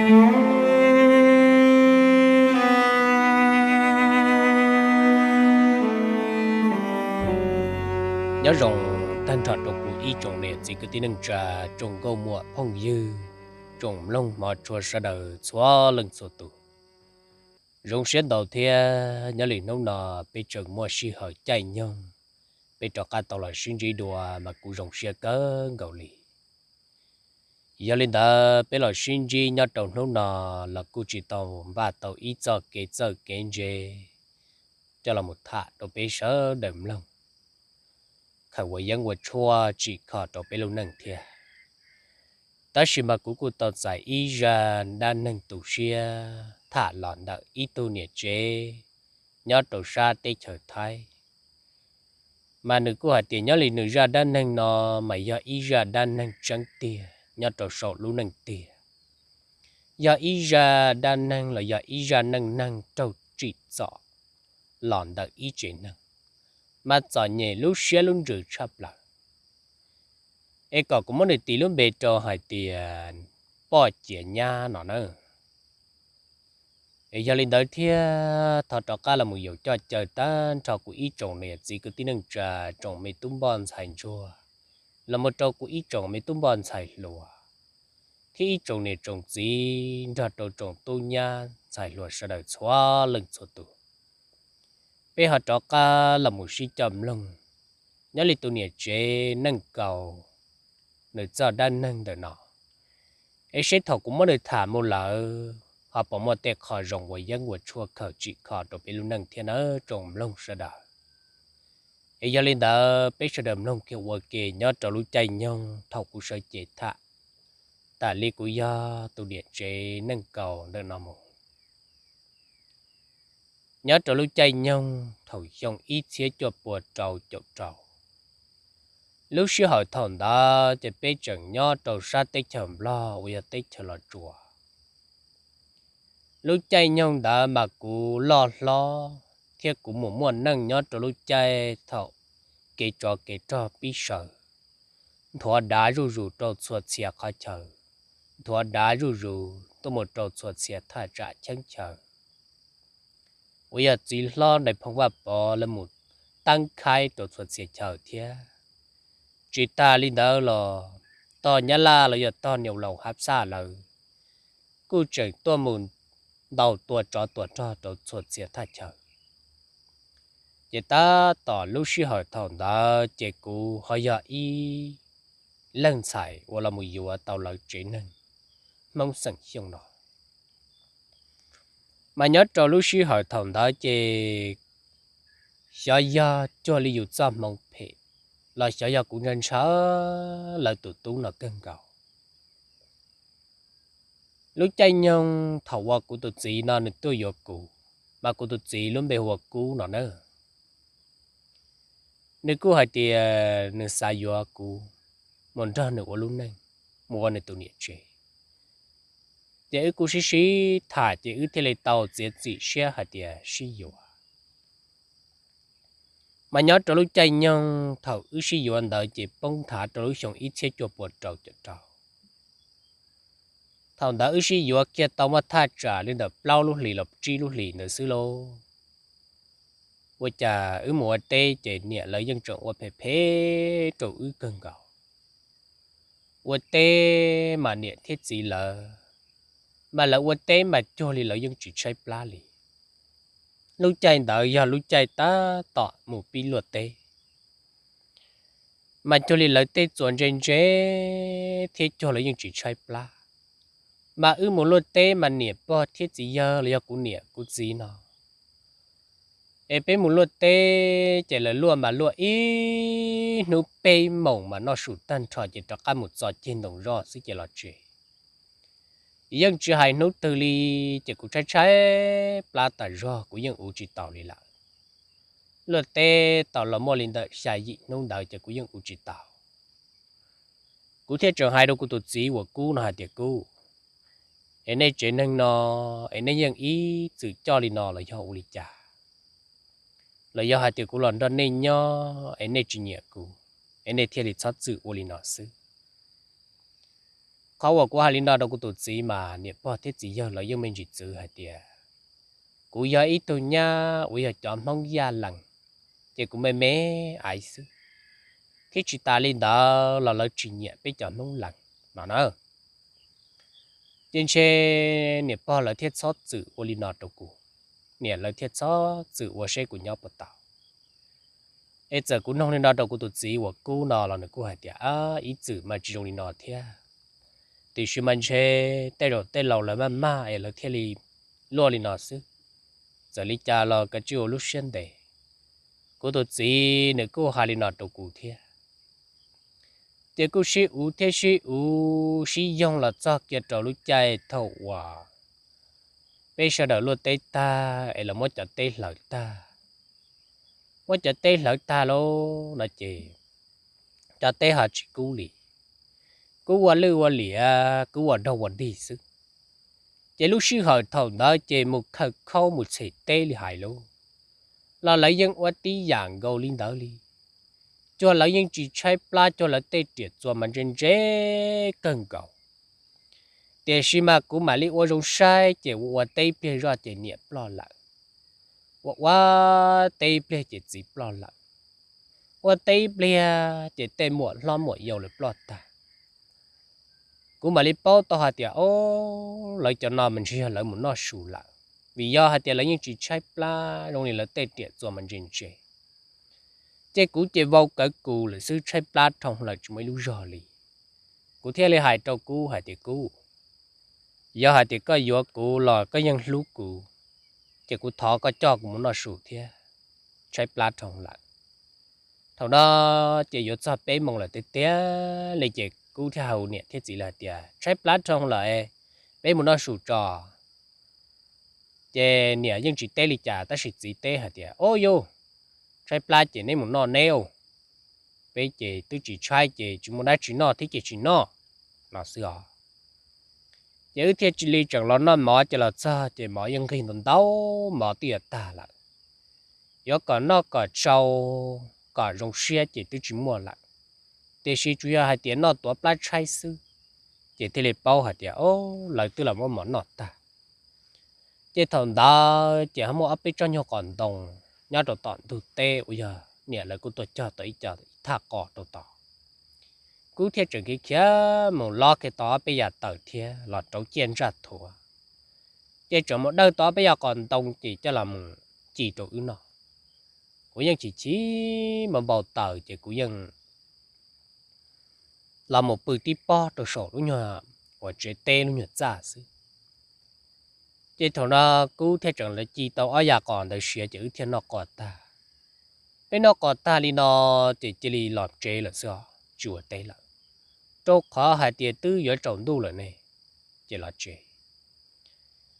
Nyob zoo tag nrho rau kuv ib tsoom niam txiv kwv tij neej tsa, tsoom nkauj muam phooj ywg, tsoom mloog hmov tshua sawv daws txhua leej txhua tus. Zoo siab ntau thiab nyob li hnub no peb tseem muaj sij hawm caij nyoog, peb rov qab tau los sib ntsib dua mas kuv zoo siab kawg nkaus li. Yog li ntawd peb los sib ntsib nyob rau hnub no los kuj tsis tau npaj tau ib txoj kev txawj kev ntse coj los mus tham rau peb sawv daws mloog, khaws ua yeeb ua tshuaj tsim kho rau peb lub neej thiab. Tab sis mas kuv kuj tau txais ib zaj dab neeg tu siab tham los ntawm ib tug niam tsev nyob rau sab teb chaws Thaib. Mas nws kuj hais tias nyob li nws zaj dab neeg no mas yog ib zaj dab neeg tseeb tiag nyob rau saum lub neej tiag, yog ib zaj dab neeg los yog ib zaj neej neeg raug tsim txom los ntawm ib tsev neeg, mas txom nyem lub siab lub ntsws tshaj plaws. Es kom kuv muab nws tis lub npe rau hais tias Poj Ciav Nyab no na. Es yog li ntawd thiab thov rov qab los mus yaum coj caw tag nrho kuv ib tsoom niam txiv kwv tij neej tsa, tsoom me tub npoj ntxhais ntsuag, los mus rau kuv ib tsoom me tub npoj ntxhais hluas, thiab ib tsoom niam tsoom txiv nrog rau tsoom tub nyab ntxhais hluas sawv daws txhua leej txhua tus. Peb ho rov qab los mus sib coj mloog nyob li tus niam tsev neej kaus nws txoj dab neeg ntawm no, es seb thaum kuv muab nws tham mus lawm ho puas muaj tej qho zoo ua yeeb ua tshuaj khaws tsim kho rau peb lub neej thiab nawb tsoom mloog sawv daws. Es yog li ntawd peb sawv daws mloog kiag ua ke nyob rau lub caij nyoog thaum kuv sawv cev tham, tam li kuv yog tus niam tsev neej kaus ntawm no mus. Nyob rau lub caij nyoog thaum xyoo ib txhiab cuaj pua rau caum rau, lub sij hawm thaum ntawd ces peb tseem nyob rau sab teb chaws Nplog uas yog teb chaws Los Tsuas. Lub caij nyoog ntawd mas kuv loj hlob thiab kuv mus muaj neej nyob rau lub caij thaum kev tsov kev rog pib sawv, nthuav dav zuj zus rau txhua txhia qhov chaw, nthuav dav zuj zus tuaj mus rau txhua txhia thaj tsam cheeb chaw uas yog txiv hlob Nais Phoo Vaj Pov lawv mus teeb khaib rau txhua txhia chaw thiab. Tsis tas li ntawd los tog Nyab Laj los yog tog Niam Laus Hab Xaj lawv kuj tseem tuaj mus ntaus tua tsov tua rog rau txhua txhia thaj chaw. Ces tab tom lub sij hawm thaum ntawd ces kuv ho yog ib leeg ntxhais uas los mus yuav tau lawv tsev neeg Hmoob xeem Xyooj no. Mas nyob rau lub sij hawm thaum ntawd ces xyov yog cuag li yus txoj hmoov phem los xyov yog kuv ntshaw ntshaw lawv tus tub no kawg nkaus. Lub caij nyoog thaum uas kuv tus txiv no nws tuaj yuav kuv, mas kuv tus txiv lub npe hu ua Kub no na. Nws kuj hais tias nws xav yuav kuv mus nrog nws ua lub neej, mus ua nws tus niam tsev. Ces wb kuj sib sib tham ces wb thiaj li tau txiav txim siab hais tias sib yuav. Mas nyob rau lub caij nyoog thaum wb sib yuav ntawd ces poob nthav rau lub xyoo ib txhiab cuaj pua rau caum rau. Thaum ntawd wb sib yuav kiag tau muaj thaj tsam li ntawm plaub lub hlis los tsib lub hlis ntawd xwb lauj, ua cas wb mus ua teb ces niam lawv yeej tseem ua phem phem rau wb kawg nkaus. Ua teb mas niam thiab txiv lawv, mas lawv ua teb mas cuag li lawv yeej tsis tshaib plab li. Lub caij ntawd yog lub caij tab tom mus pib luaj teb, mas cuag li lawv tej txuas ntse ntse thiab cuag lawv yeej tsis tshaib plab. Mas wb mus luaj teb mas niam pog thiab txiv yawg los yog kuv niam kuv txiv no, es peb mus luaj teb ces lawv luaj mas luaj ib hnub peb moos mas noj su tag nrho ces rov qab mus txo ceg ntoo zoj xwb ces los tsev. Yeej tsis hais hnub twg li, ces kuv tshaib tshaib plab tas zog kuv yeej ua tsis taus li lawm. Luaj teb tau los muaj li ntawm xya yim hnub ntawd ces kuv yeej ua tsis taus. Kuv thiaj tseem hais rau kuv tus txiv uas Kub no hais tias Kub, es nej tsev neeg no, es nej yeej ib txwm coj li no los yog ua li cas? Los yog hais tias kuv los nrog nej nyob es nej tsis nyiam kuv, es nej thiaj li txhob txwm ua li no xwb? Qhov uas kuv hais li no rau kuv tus txiv mas niam pog thiab txiv yawg lawv yeej me ntsis txwv hais tias kuv yog ib tug nyab uas yog cov Hmoob Yaj Lees, ces kuv me me aiv xwb, thiab tsis tas li ntawd los lawv tsis nyiam peb cov Hmoob Lees no na. Ces ntshe niam pog lawv thiaj txhob txwm ua li no rau kuv, niam lawv thiaj txhob txwm ua seb kuv nyob puas tau. Es txawm kuv noog li no rau kuv tus txiv uas Kub no los nws kuj hais tias, Ab, ib txwm mas tsis zoo li no thiab, tiam sis mas ntshe tej zaum tej laus lawv maj maj es lawv thiaj li luaj li no xwb. Txawm li cas los kav tsij ua lub siab ntev. Kuv tus txiv nws kuj hais li no rau kuv thiab. Ces kuj sib uv thiab sib uv sib yoog los txog kiag rau lub caij thaum uas peb sawv daws luaj teb tag es lawv muab cov teb hlawv tag. Muab cov teb hlawv tag lauj no ces cov teb ho tsis kub li, kub ua lwj ua liam, kub ua nrog ua nrig xwb. Ces lub sij hawm thaum ntawd ces mus khaws khaub mus txhem teb li hais lauj, los lawv yeej ua tib yam nkaus li ntawd li. Cuag lawv yeej tsis tshaib plab, cuag lawv tej riam txuas mas ntse ntse kawg nkaus. Tiam sis mas kuv mam li ua zoo saib ces ua ua teb ib pliag zoj ces niam ploj lawm, ua ua teb ib pliag ces txiv ploj lawm, ua teb ib pliag ces tej muam hlob muam yau lawv ploj tag. Kuv mam li paub tau hais tias, o, lawv cov no mas ntshe yog lawv mus noj su lawm, vim yog hais tias lawv yeej tsis tshaib plab, zoo li lawv tej riam txuas mas ntse ntse. Ces kuv ces vau kawv kuv lawm xwb, tshaib plab rhoo lawm tsis muaj ib lub zog li. Kuv thiaj li hais rau Kub hais tias, Kub, yog hais tias koj yuav kuv los koj yeej hlub kuv, ces kuv thov koj coj kuv mus noj su thiab, tshaib plab rhoo lawm. Thaum no ces yuav txog peb moos lawm tiag tiag li ces Kub thiaj hais niam thiab txiv lawv hais tias, Tshaib plab rhoo lawm, peb mus noj su tso. Ces niam yeej tsis teb li cas tab sis txiv teb hais tias, O yus, tshaib plab ces neb mus noj neb, peb ces twb tsis tshaib ces tsis muaj dab tsi noj thiab ces tsis noj no xwb os. Ces wb thiaj li tseem los noj mov, ces los txog ces mov yeej nqig ntau ntau, mov twb yuav tag lawm. Yuav kom noj kom tsau kom zoo siab ces twb tsis muaj lawm, tiam sis tsuas yog hais tias noj tuav plab tshaib xwb, ces thiaj li paub hais tias, o, lawv twb los muab mov noj tag. Ces thaum ntawd ces ho muaj ob peb tsob nyuag qos ntoo nyob rau tom ntug teb uas yog niam lawv kuj tuaj cog tau ib co thaj qos rau tod. Kub thiaj tseem khiav khiav mus lob kiag tau ob peb yam taws thiab los rauv ciaj ntsaj thuav, ces tseem mus dawj tau ob peb yam qos ntoo ces coj los mus ci rau wb noj. Kuv yeej chim chim npau npau taws ces kuv yeej los mus pw tib pob rau saum lub nyuag uas tsev teb lub nyuag txaj xwb. Ces thaum no Kub thiaj tseem lawv ci tau ob yam qos ntawd siav ces wb thiaj noj qos tag. Peb noj qos tag li no ces cia li los tsev lawm xwb os, tsis ua teb lawm, rau qhov hais tias twb yuav tsaus ntuj lawm ne, ces los tsev.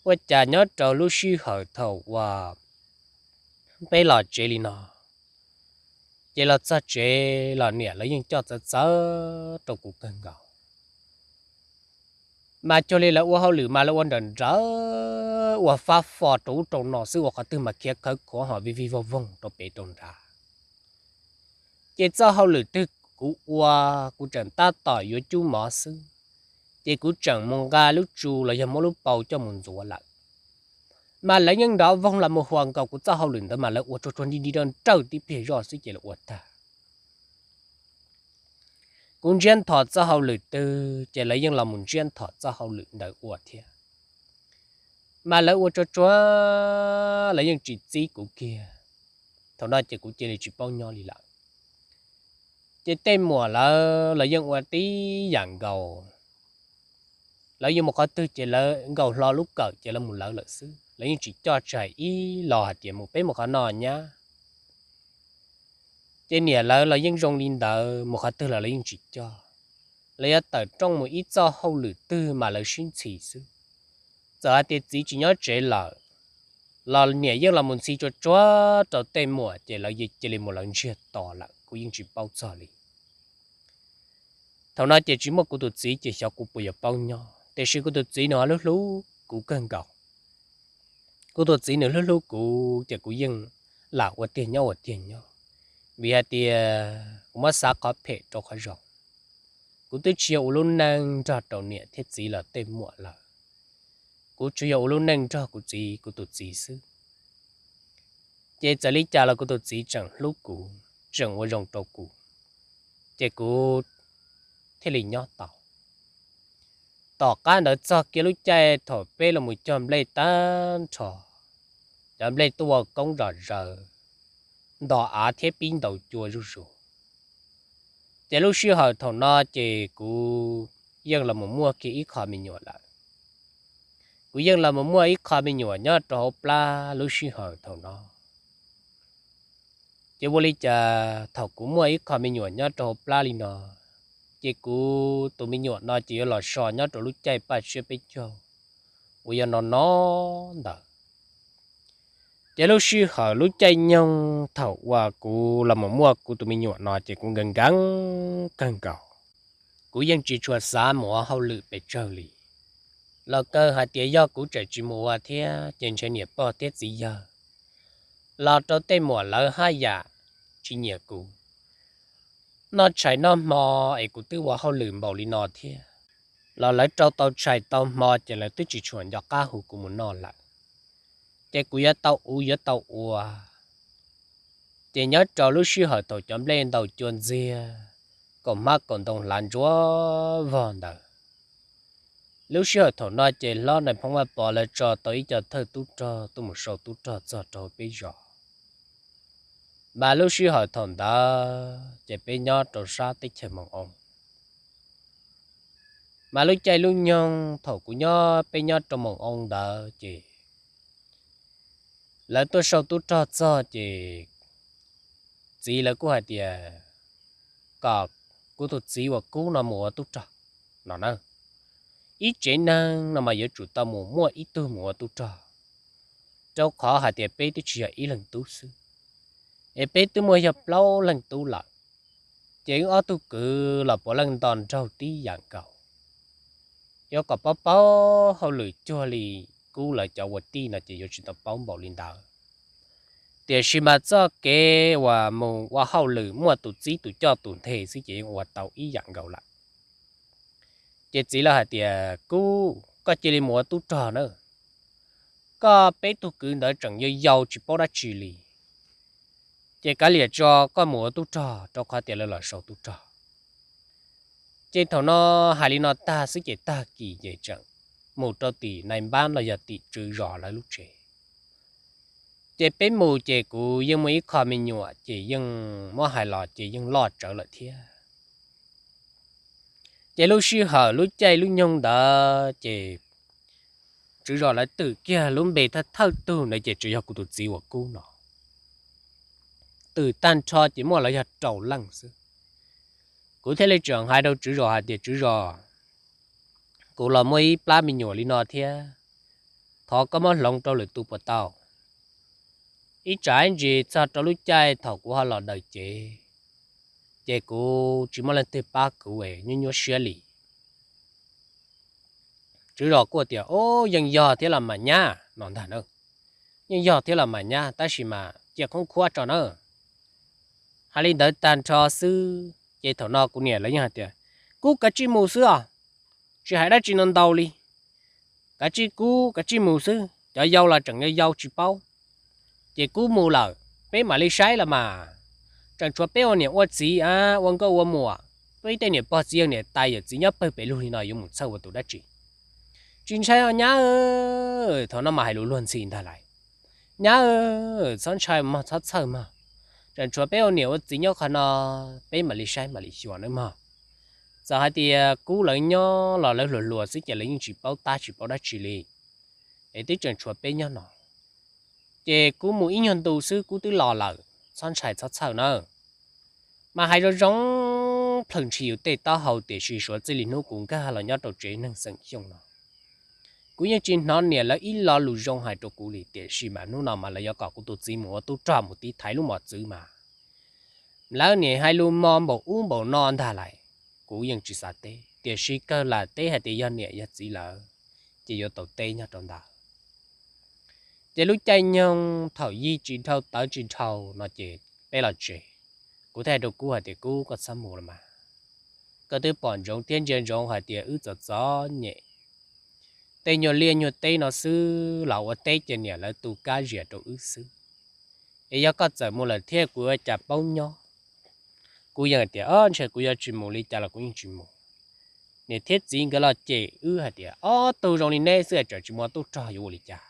Ua cas nyob rau lub sij hawm thaum uas peb los tsev li no, ces los txog tsev los niam lawv yeej coj txawv txawv rau kuv kawg nkaus. Mas cuag li lawv ua hauj lwm mas lawv ua nrawm nrawm, ua fab fo rau ub rau no xwb, ua qhov twg mas khiav khawv khuav ho vij vij voog voog rau pem rau nrad. Ces txoj hauj lwm twg kuv ua, kuv tseem tab tom yuav cub mov xwb, ces kuv tseem mus nqa lub tsu los yog muab lub paus coj mus ntxuav lawm. Mas lawv yeej nrov voog los mus huas nkaus kuv txoj hauj lwm ntawd mas lawv ua tsuag tsuag nti nti nrawj nrawj tib pliag zoj xwb ces lawv ua tag. Kuv ntsiab ntho txoj hauj lwm twg ces lawv yeej los mus ntsiab ntho txoj hauj lwm ntawd ua thiab. Mas lawv ua tsuag tsuag, lawv yeej tsis txib kuv kiag. Thaum no ces kuv cia li tsis paub nyob li lawm. Ces tej muam lawv los yeej ua tib yam nkaus. Lawv yuav mus qhov twg ces lawv nkaus hlo lub kawm ces lawv mus lawv lawm xwb, lawv yeej tsis coj tsis hais ib los hais tias mus peb mus qhov no nyab. Ces niam lawv los yeej zoo li ntawd, mus qhov twg los lawv yeej tsis coj. Lawv yuav tawm rooj mus ib txoj hauj lwm twg mas lawv sib ntxhi xwb. Txawm hais tias txiv tsis nyob tsev lawm, los niam yeej los mus ntxhi tsuag tsuag rau tej muam ces lawv cia li mus lawv ntsiag to lawm, kuv yeej tsis paub txog li. Thaum no ces tsis muaj kuv tus txiv ces xyov kuv puas yuav paub nyob, tiam sis kuv tus txiv nws ho hlub hlub kuv kawg nkaus. Kuv tus txiv nws hlub hlub kuv ces kuv yeej lam ua tiag nyob ua tiag nyob, vim hais tias kuv muab xav qhov phem rau qhov zoo. Kuv twb tsis yog ua lub neej nrog rau niam thiab txiv los tej muam lawm, kuv tsuas yog ua lub neej nrog kuv txiv, kuv tus txiv xwb. Ces txawm li cas los kuv tus txiv tseem hlub kuv, tseem ua zoo rau kuv, ces kuv thiaj li nyob tau. Tom qab ntawd txog kiag lub caij thaum peb los mus cog nplej tag nrho, cov nplej tuaj ua koob zom zaws, nto av thiab pib ntaus cua zuj zus. Ces lub sij hawm thaum no ces kuv yeej los mus muaj kiag ib qho me nyuam lawm. Kuv yeej los mus muaj ib qho me nyuam nyob rau hauv plab lub sij hawm thaum no. Ces ua li cas thaum kuv muaj ib qho me nyuam nyob rau hauv plab li no, ces kuv tus me nyuam no ces yuav los so nyob rau lub caij paj tsiab peb caug uas yog no no ntawd. Ces lub sij hawm lub caij nyoog thaum uas kuv los mus muaj kuv tus me nyuam no ces kuv nkees nkees kawg nkaus. Kuv yeej tsis tshua xav mus ua hauj lwm pes tsawg li. Los kawg hais tias yog kuv tseem tsis mus ua thiab ces ntshe niam pog thiab txiv yawg los rau tej muam lawv haj yam tsis nyiam kuv. Noj tshais noj hmo es kuv twb ua hauj lwm npaum li no thiab los lawv rau tau tshais tau hmo ces lawv twb tsis tshua nco qab hu kuv mus noj lawm. Ces kuv yuav tau ua yuav tau ua. Ces nyob rau lub sij hawm thaum cov nplej ntaus cua ntxiag, kaum hmab kaum ntoo hlav ntsuav vog ntawd, lub sij hawm thaum no ces hlob Nais Phoo Vaj Pov lawv tso tau ib co thawj tub rog tuaj mus sau tub rog txog rau peb zos. Mas lub sij hawm thaum ntawd ces peb nyob rau sab teb chaws Moos Oo. Mas lub caij lub nyoog thaum kuv nyob peb nyob rau Moos Oo ntawd ces lawv tuaj sau tub rog txog ces txiv lawv kuj hais tias kom kuv tus txiv uas Kub no mus ua tub rog no na. Ib tsev neeg no mas yuav tsum tau mus muaj ib tug mus ua tub rog, rau qhov hais tias peb twb tsis yog ib leeg tub xwb, es peb twb muaj yog plaub leeg tub lawm, ces wb ob tug kwv los puav leej nto nraug tib yam nkaus. Yuav kom paub paub hauj lwm cuag li Kub lawv cov ua tij no ces yuav tsis tau paub npaum li ntawd. Tiam sis mas txoj kev uas mus ua hauj lwm muaj tus txib tus coj tus nthe xwb ces yeej ua tau ib yam nkaus lawm. Ces txiv lawv hais tias, Kub, koj cia li mus ua tub rog na. Koj peb tug kwv ntawd tseem yau yau tsis paub dab tsi li, ces kav liam tso koj mus ua tub rog rau qhov tias lawv los sau tub rog. Ces thaum no hais li no tag xwb ces tag kis ces tseem mus rau tim nais npab los yog tim tswv zos lawv lub tsev. Ces peb mus ces kuv yeej muaj ib qho me nyuam ces yeej muab hais los ces yeej loj tsawv lawm thiab. Ces lub sij hawm lub caij lub nyoog ntawd ces tswv zos lawv twm kiag lub npe thawj thawj tug ntawd ces tsuas yog kuv tus txiv uas Kub no. Twm tag nrho ces muaj lawv yog rau leej xwb. Kuv thiaj li tseem hais rau tswv zos hais tias, Tswv zos, kuv los muaj ib plab me nyuam li no thiab, thov koj muab hloov rau lwm tus puas tau? Ib tsam ib ntsis txog rau lub caij thaum kuv ho los daws cev, ces kuv tsis muaj leej twg pab kuv es nyuaj nyuaj siab li. Tswv zos kuj tias, Ub, yeej yog thiab los mas nyab no ntag na. Yeej yog thiab los mas nyab, tab sis mas cia khoob khuab tso na. Hais li ntawd tag nrho xwb ces thaum no kuv niam lawv yeej hais tias, Kub, kav tsij mus xwb os, tsis hais dab tsi no ntau li. Kav tsij, Kub, kav tsij mus xwb, cov yau los tseem yau yau tsis paub. Ces Kub mus lawm peb mam li saib los mas. Tseem tshuav peb ua niam ua txiv a, ua nkauj ua muam, peb tej niam pog txiv yawg niam tais yawm txiv nyob pawg pes lug li no yuav mus txhawj ua tus dab tsi? Tsis ntshai os nyab. Thaum no mas hais lus luag ntxhi ntag lauj. Nyab, txhob ntshai mog, txhob txhawj mog. Tseem tshuav peb ua niam ua txiv nyob qhov no, peb mam li saib mam li xyuas nawb mog. Txawm hais tias Kub lawv nyob los lawv hluas hluas xwb ces lawv yeej tsis paub tab tsis paub dab tsi li, es twb tseem tshuav peb nyob no. Ces Kub mus ib nyuag ntu xwb Kub twb los lawm, txhob ntshai txhob txhawj nawb. Mas hais zoo zoo plhws ntshis yus tej taub hau tiam sis suav txij li hnub kuv nkag los nyob rau tsev neeg xeem Xyooj no, kuv yeej tsis hnov niam lawv ib lo lus zoo hais rau kuv li, tiam sis mas hnub no mas lawv yuav kom kuv tus txiv mus ua tub rog mus tiv thaiv lub mos txwv mas lawv niam hais lus mos npaum ub npaum no ntag lauj. Kuv yeej tsis xav teb, tiam sis kawg lam teb hais tias yog niam yog txiv lawm ces yuav tau teb nyob rau ntawd. Ces lub caij nyoog thaum yij tsis dhau tawv tsis dhau no ces peb los tsev. Kuv thiaj hais rau Kub hais tias, Kub, koj txhob mus los mas, Koj twb pom ntsoov thiab ntsia ntsoov hais tias wb txom txom nyem, tej nyuag liaj nyuag teb no xwb los ua teb ces niam lawv tu kab zias rau wb xwb. Es yog koj txawm mus lawm thiab kuv ua cas paub nyob. Kuv yeej hais tias, o, ntshe kuv yuav tsis mus li cas los kuv yeej tsis mus. Niam thiab txiv nkawd los cem wb hais tias, ob tug zoo li neb xwb es tseem tsis mus ua tub rog yuav ua li cas?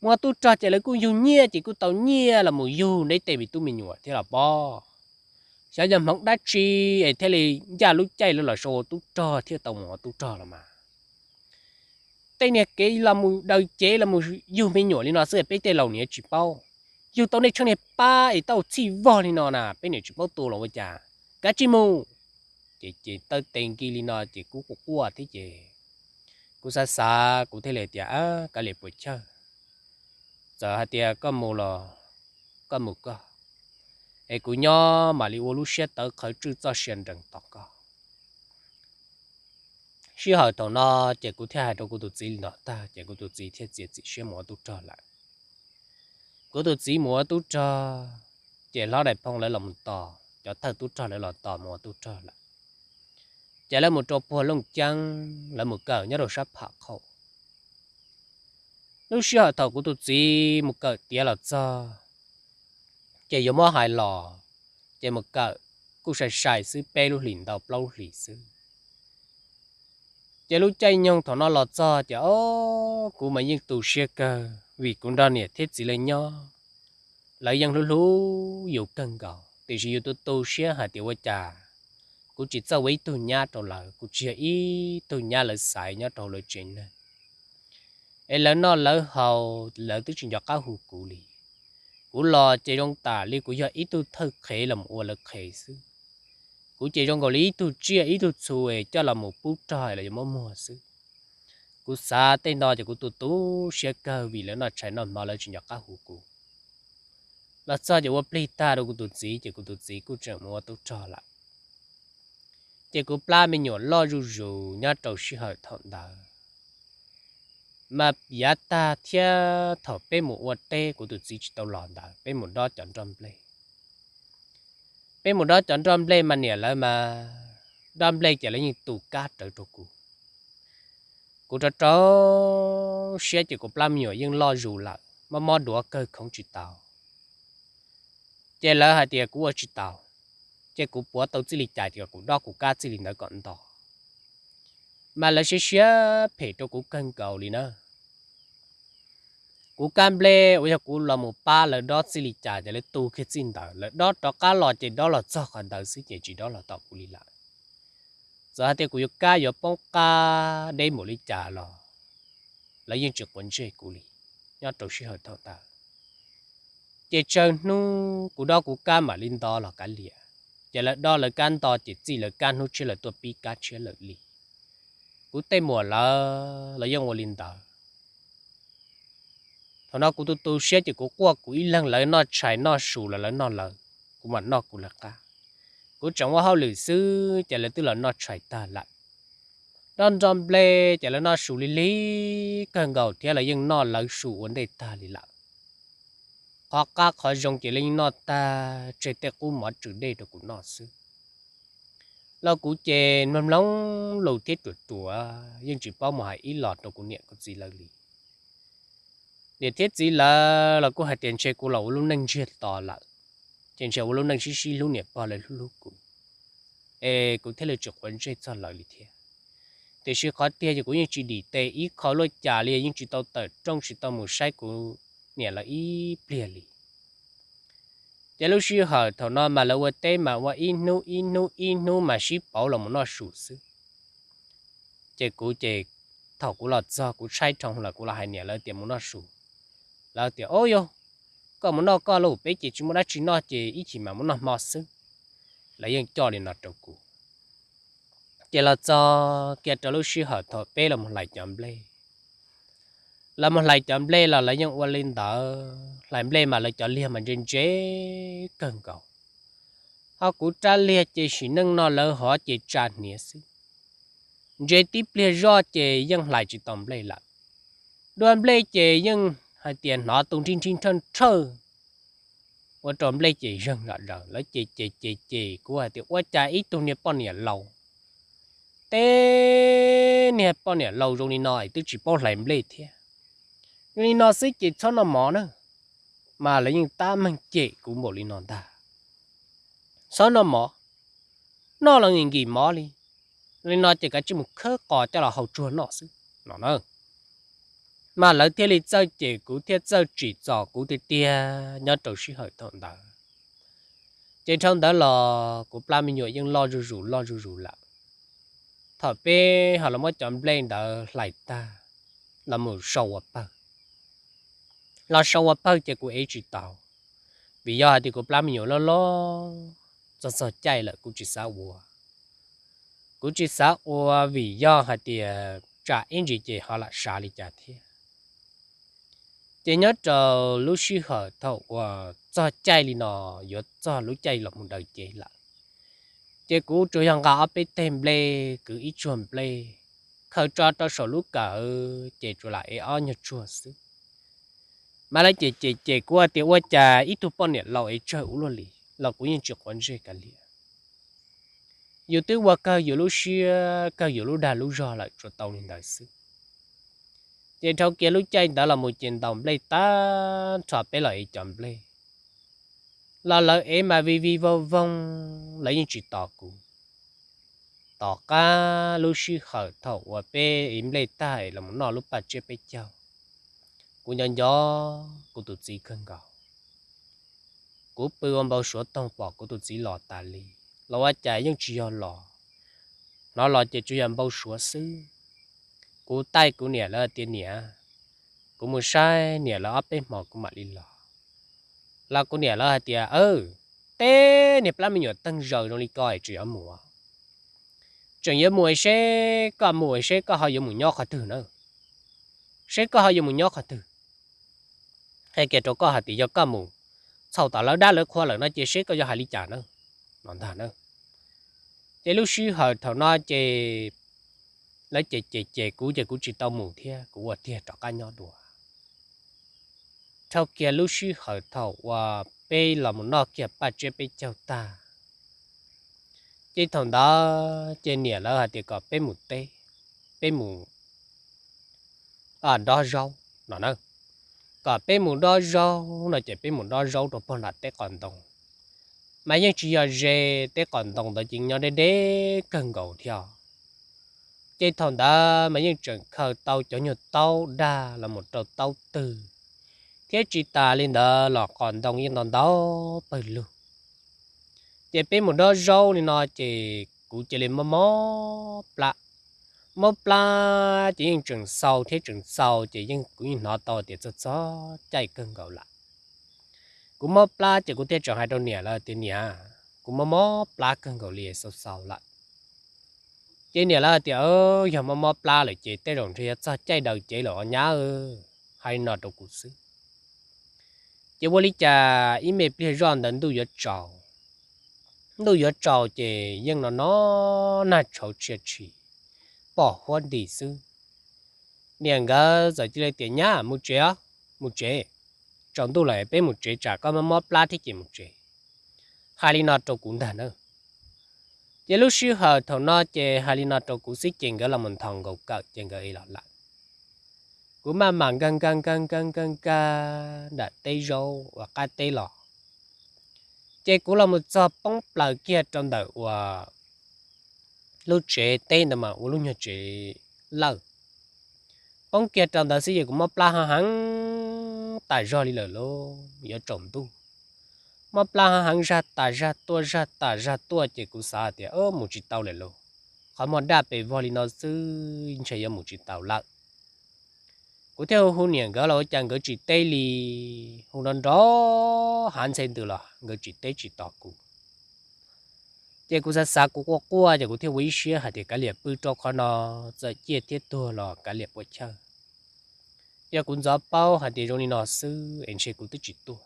Mus ua tub rog ces lawv kuj yug nyiaj ces kuj tau nyiaj los mus yug neb tej me tub me nyuam thiab los pob. Xyov yog hmoov dab tsi es thiaj li ncaj lub caij lawv los sau ua tub rog thiaj tau mus ua tub rog los mas. Tej niag kev los mus daws cev los mus yug me nyuam li no xwb peb tej laus niam tsis paub. Yug tau nej tsheej niag pab es tau txhij vog li no na peb niam tsis paub tua los ua cas. Kav tsij mus. Ces ces taw tes nkig li no ces kuv quaj quaj thiab ces kuv xav xav kuv thiaj li tias, kav liam puas chawj, txawm hais tias koj mus los koj mus koj, es kuv nyob mam li ua lub siab tawv qhawv tswj txoj sia nrees tos koj. Sij hawm thaum no ces kuv thiaj hais rau kuv tus txiv li no tag ces kuv tus txiv thiaj txiav txim siab mus ua tub rog lawm. Kuv tus txiv mus ua tub rog, ces hlob Dais Phoo lawv los mus tos, cov thawj tub rog lawv los tos mus ua tub rog lawm. Ces lawv mus rau puag Looj Ceeb, lawv mus kawm nyob rau sab Pham Qhau. Lub sij hawm thaum kuv tus txiv mus kawm tiav los txog, ces yuav muab hais los, ces mus kawm kuj sai sai xwb peb lub hlis ntau plaub lub hlis xwb. Ces lub caij nyoog thaum no los txog ces o, kuv mas yeej tu siab kawg vim kuv nrog niam thiab txiv lawv nyob, lawv yeej hlub hlub yus kawg nkaus tiam sis yus tu tu siab hais tias ua cas kuv tsis txawj ua ib tug nyab rau lawv, kuv tsis yog ib tug nyab lawv xaiv nyob rau lawv tsev neeg. Es lawv noj lawv haus lawv twb tsis nco qab hu kuv li. Kuv los ces zoo tam li kuv yog ib tug thawj qhev los ua lawv qhev xwb. Kuv ces zoo nkaus li ib tug tsiaj ib tug txhu es coj los mus pub rog los yuav muab muag xwb. Kuv xav tej no ces kuv tu tu siab kawg vim lawv noj tshais noj hmo lawv tsis nco qab hu kuv. Los txog ces ua plig tag rau kuv tus txiv ces kuv tus txiv kuj tseem mus ua tub rog lawm. Ces kuv plab me nyuam loj zuj zus nyob rau sij hawm thaum ntawd. Mas yav tag thiab thaum peb mus ua teb kuv tus txiv tsis tau los ntawd peb mus dob cov nroj nplej. Peb mus dob cov nroj nplej mas niam lawv mas nroj nplej ces lawv yeej tu kab rawv rau kuv. Kuv rau rau siab ces kuv plab me nyuam yeej loj zus lawm mob mob duav kawg khoov tsis tau. Ces lawv hais tias kuv ua tsis tau, ces kuv puav tau txij li cas ces kuv dob kuv kab txij li ntawd kom nto. Mas lawv siab siab phem rau kuv kawg nkaus li na. Kuv kab nplej uas yog kuv los mus pab lawv dob txij li cas ces lawv tu kiag txij ntawd, lawv dob rov qab los ces dob los txog qhov ntawd xwb ces tsis dob los tom kuv li lawm. Txawm hais tias kuv yuav kab yuav poob qab deb npaum li cas los lawv yeej tsis quav ntsej kuv li. Nyob rau sij hawm thaum ntawd ces tsawg hnub kuv dob kuv kab mam li nto los kav liam, ces lawv dob lawv kab nto ces txij lawv kab hnub tshiab lawv tuaj pib kab tshiab lawm li. Kuv tej muam lawv los yeej ua li ntawd. Thaum no kuv tu tu siab ces kuv quaj kuv ib leeg, lawv noj tshais noj su los lawv noj lawv, kuv mam noj kuv lawv qab. Kuv tseem ua hauj lwm xwb ces lawv twb los noj tshais tag lawm. Dob nroj nplej ces lawv noj su li lig kawg nkaus thiab lawv yeej noj lawv su ua ntej tag li lawm. Qhov qab qhov zoo ces lawv yeej noj tag tseg tej qub mov tswm dej rau kuv noj xwb. Los kuv ces mloog mloog lus thiab ruam ruam yeej tsis paub mus hais ib los rau kuv niam kuv txiv lawv li. Niam thiab txiv lawv los kuj hais tias ntshe kuv los ua lub neej ntsiag to lawm, ces ntshe ua lub neej sib sib hlub niam pog lawv hlub hlub kuv, es kuv thiaj li tsis quav ntsej txog lawv li thiab. Tiam sis qhov tiag ces kuv yeej tsis dim tes ib qho luaj cas li, yeej tsis tau tawm rooj tsis tau mus saib kuv niam lawv ib pliag li. Ces lub sij hawm thaum no mas lawv ua teb mas ua ib hnub ib hnub ib hnub mas sib pauv los mus noj su xwb. Ces kuv ces thaum kuv los txog kuv tshaib dhau lawm kuv los hais niam lawv tias mus noj su. Lawv tias, o yog, koj mus noj koj lauj, peb ces tsis muaj dab tsi noj ces ib chim mas mus noj hmo xwb. Lawv yeej coj li no rau kuv. Ces los txog kiag rau lub sij hawm thaum peb los mus hlais cov nplej. Los mus hlais cov nplej los lawv yeej ua li ntawd, hlais nplej mas lawv cov liag mas ntse ntse kawg nkaus. Ho kuv rab liag ces sim neej no lawv hov ces tsa hniav xwb. Ntse tib pliag zoj ces yeej hlais tsis tau nplej lawm. Dua nplej ces yeej hais tias hnov tu nrhij nrhij nrhawj nrhawj, ua rau nplej ces zeeg zom zaws. Lawv ces ces ces ces kuv hais tias ua cas ib tug niag poj niam laus teb niag poj niam laus zoo li no es twb tsis paub hlais nplej thiab. Zoo li no xwb ces txhob noj mov na. Mas lawv yeej tab meeg cem kuv npaum li no ntag. Txhob noj mov, noj los nkim nkim mov li. Li no ces kav tsij mus khawb qos coj los hau tsuag noj xwb no na. Mas lawv thiaj li txawj cem kuv thiab txawj tsim txom kuv tiag tiag nyob rau sij hawm thaum ntawd. Ces dhau ntawd los kuv plab me nyuam yeej loj zuj zus loj zuj zus lawm. Thaum peb ho los muab cov nplej ntawd hlais tag los mus sau ua pawg, los sau ua pawg ces kuv ev tsis tau, vim yog hais tias kuv plab me nyuam loj loj, txog txog caij lawm kuv tsis xav ua. Kuv tsis xav ua vim yog hais tias tsam ib ntsis ces ho lam sav li cas thiab. Ces nyob rau lub sij hawm thaum uas txog caij li no, yuav txog lub caij los mus daws cev lawm, ces kuv tsuas yog nqa ob peb teg nplej kwv ib tsuag nplej khaws tso rau saum lub kawm, ces tsuas lam ev ob nyuag tsuag xwb. Mas lawv cem cem cem kuv hais tias ua cas ib tug poj niam laus es tsawg ua luaj li, los kuv yeej tsis quav ntsej kav liam. Yus twb ua kawg yus lub siab kawg yus lub dag lub zog lawm tsuas tau li ntawd xwb. Ces dhau kiag lub caij ntawd los mus ces ntaus nplej tag nrho peb los ev cov nplej, los lawv ev mas vij vij voog voog, lawv yeej tsis tos kuv. Tom qab lub sij hawm thaum uas peb ev nplej tag es los noj lub paj tsiab peb caug, kuv nco nco kuv tus txiv kawg nkaus. Kuv pw ua npau suav toog pom kuv tus txiv los tas li, los ua cas yeej tsis yog los, hnov los ces tsuas yog npau suav xwb. Kuv taij kuv niam lawv tias niam, kuv mus saib niam lawv ob peb hmo kuv mam li los. Los kuv niam lawv hais tias, teb niag plab me nyuam teeg zaws zoo li ko es tseem yuav mus, tseem yuav mus seb koj mus seb koj ho yuav mus nyob qhov twg na, seb koj ho yuav mus nyob qhov twg. Hais kiag rau koj hais tias yog koj mus txhaum tom lawv dab lawv qhua lawm no ces seb koj yuav hais li cas na, no ntag na. Ces lub sij hawm thaum no ces lawv cem cem cem kuv ces kuv tsis tau mus thiab kuv ua tiag rov qab nyob dua. Dhau kiag lub sib hawm thaum uas peb los mus noj kiag paj tsiab peb caug tag, ces thaum ntawd ces niam lawv hais tias kom peb mus teb, peb mus dob zaub no na, kom peb mus dob zaub no ces peb mus dob zaub rau pog nram teb qos ntoo. Mas yeej tsis yog ze, teb qos ntoo ntawd ces nyob deb deb kawg nkaus thiab. Ces thaum ntawd mas yeej tseem khaws tau cov nyuag taub dag los mus rau taub twg, thiab tsis tas li ntawd los qos ntoo yeej ntau ntau pawg lug. Ces peb mus dob zaub li no ces kuv cia li mob mob plab, mob plab ces yeej tseem xau thiab tseem xau ces yeej kuv yeej hnov tau tias txog txog caij kawg nkaus lawm. Kuv mob plab ces kuv thiaj tseem hais rau niam lawv tias niam, kuv mob mob plab kawg nkaus li xau xau lawm. Ces niam lawv tias yog mob mob plab lawm ces tej zaum ntshe yuav txog caij daws cev lawm os nyab, hais li no rau kuv xwb. Ces ua li cas ib me pliag zoj ntawd ntuj yuav tsaus, ntuj yuav tsaus ces yeej no no nag tshauv tshia tshis, pom huab nti xwb. Niam nkawd txawm cia li tias nyab mus tsev os, mus tsev, tsaus ntuj lawm peb mus tsev tsam koj mob mob plab thiab ces mus tsev. Hais li no rau kuv ntag na. Ces lub sij hawm thaum no ces hais li no rau kuv xwb ces nkawd los mus nthos nkaus kawm ces nkawd ev los lawm. Kuv maj mam nkag nkag nkag nkag nkag nkag nram teb zaub uas qab teb los, ces kuv los mus txog poob plaws kiag rau ntawm uas lub tsev teb ntawd mas ua lub nyuag tsev lawj. Poob kiag rau ntawd xwb ces kuv mob plab heev heev tas zog li lawm lauj, yuav tsaus ntuj. Mob plab heev heev zaj tas zaj tuaj zaj tas zaj tuaj ces kuv xav tias mus tsis tau lawm lauj, qhov muag daj pes vog li no xwb ntshe yuav mus tsis tau lawm. Kuv thiaj hu hu niam nkawd los ua cas nkawd tsis teb li, hu nrov nrov hav ntxhe ntws los nkawd tsis teb tsis tos kuv. Ces kuv xav xav kuv quaj quaj ces kuv thiaj ua ib siab hais tias kav liam pw rau qhov no, txawm ciaj thiab tuag los kav liam puas chawj. Yog kuv ntxov paub hais tias zoo li no xwb es ntshe kuv twb tsis tuaj.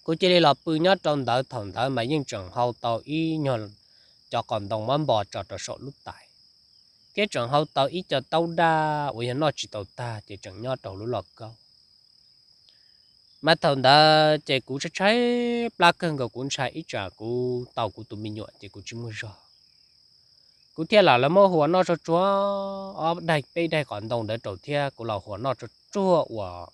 Kuv cia li los pw nyob rau ntawd, thaum ntawd mas yeej tseem hau tau ib nyuag cov qos ntoo muab npo tso rau saum lub tais, thiab tseem hau tau ib co taub daj uas yog noj tsis tau tag ces tseem nyob rau lub lauj kaub. Mas thaum ntawd ces kuv tshaib tshaib plab kawg nkaus, kuv ntshai ib tsam kuv tau kuv tus me nyuam ces kuv tsis muaj zog. Kuv thiaj lam los muab huas noj tsuag tsuag ob daig peb daig qos ntoo ntawd rau thiab kuv los huas noj tsuag tsuag uas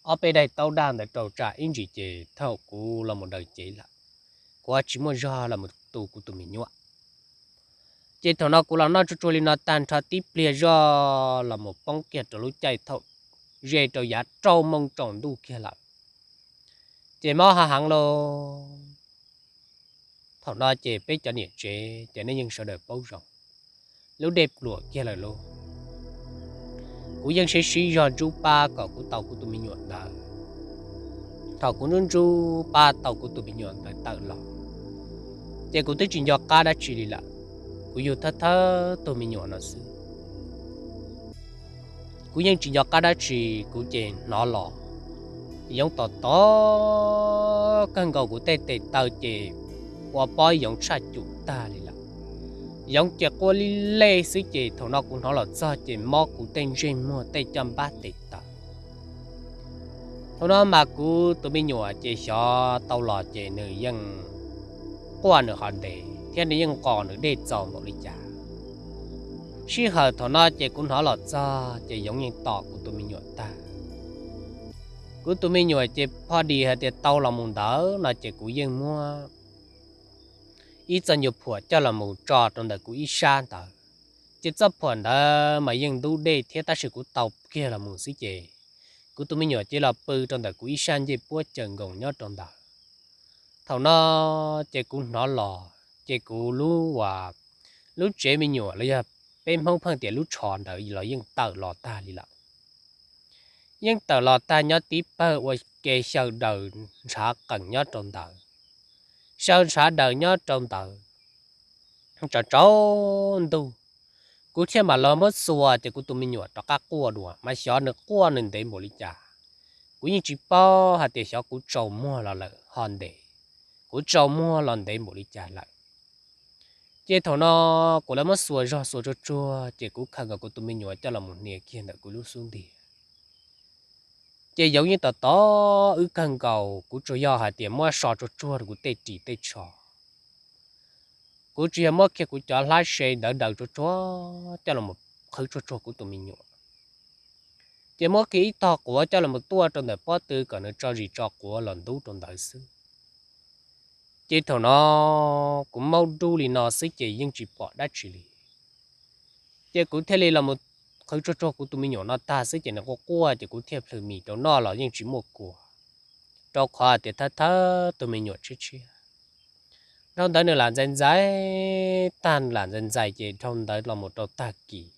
ob peb daig taub daj ntawd rau tsam ib ntsis ces thaum kuv los mus daws cev lawm, kuv tsis muaj zog los mus tu kuv tus me nyuam. Ces thaum no kuv los noj tsuag tsuag li no tag nrho tib pliag zoj los mus poob kiag rau lub caij thaum ze rau yav rau moo tsaus ntuj kiag lawm, ces mob heev heev lauj. Thaum no ces peb cov niam tsev ces nej yeej sawv daws paub zoo, lub dej pluam kiag lawm lauj. Kuv yeej sib sib zog ntsub pab kom kuv tau kuv tus me nyuam ntawd. Thaum kuv ntsub ntsub pab tau kuv tus me nyuam ntawd tawm los, ces kuv twb tsis nco qab dab tsi li lawm, kuv yug thawj thawj tus me nyuam no xwb. Kuv yeej tsis nco qab dab tsi, kuv ces hnov los yoov tom tod kawg nkaus, kuv tej tes taw ces ua pob yoov tshaj cum tag li lawm. Yoov ces quaj li lej xwb, ces thaum no kuv hnov los txog ces mob kuv tej ntsej muag tej caj npab tes taw. Thaum no mas kuv tus me nyuam ces xyov tau los ces nws yeej quaj nws ho ntev thiab nws yeej nqos nws dej txaus npaum li cas. Sij hawm thaum no ces kuv hnov los txog ces yoov yeej tom kuv tus me nyuam tag. Kuv tus me nyuam ces pho dis hais tias tau los mus ntawd no ces kuv yeej muab ib txoj nyuag phuam coj los mus tso rau ntawm kuv ib sab ntawd. Ces txoj phuam ntawd mas yeej ntub dej thiab tab sis kuv tau kiag los mus xwb ces kuv tus me nyuam cia li los pw rau ntawm kuv ib sab ncej puab caws nkoos nyob rau ntawd. Thaum no ces kuv hnov los ces kuv lub uas lub tsev me nyuam los yog peb Hmoob pheej tias lub tsho ntawd los yeej tawm los tag li lawm. Yeej tawm los tag nyob tib pawg ua ke xyaw daws ntshav qees nyob rau ntawd, xyaw ntshav daws nyob rau ntawd tsaus tsaus ntuj. Kuv thiaj mam los muab xuas ces kuv tus me nyuam rov qab quaj dua mas xyov nws quaj nws ntev npaum li cas. Kuv yeej tsis paub hais tias xyov kuv tsaus muag los lawm ho ntev, kuv tsaus muag los ntev npaum li cas lawm. Ces thaum no kuv lawv muab xuas zog xuas tsuag tsuag ces kuv khaws kom kuv tus me nyuam coj los mus hnia kiag ntawm kuv lub xub ntiag. Ces yoov yeej tom tod wb kawg nkaus, kuv tsuas yog hais tias muab so tsuag tsuag rau kuv tej ris tej tsho. Kuv tsuas yog muab kiag kuv cov hlab se ntawd daws tsuag tsuag coj los qhwv tsuag tsuag kuv tus me nyuam. Ces muab kiag ib tog quav coj los tuaj rau ntawm pob tw kom nws tso zis tso quav los ntub rau ntawd xwb. Ces thaum no kuv maub dub li no xwb ces yeej tsis pom dab tsi li. Ces kuv thiaj li los qhwv tsuag tsuag kuv tus me nyuam no tag xwb ces nws quaj quaj ces kuv thiaj plhws mis rau noj los yeej tsis muaj kua, rau qhov tias thawj thawj tus me nyuam tshiab tshiab. Dhau ntawd nws lam ntxais ntxais tag, lam ntxais ntxais ces dhau ntawd los mus rau tag kis,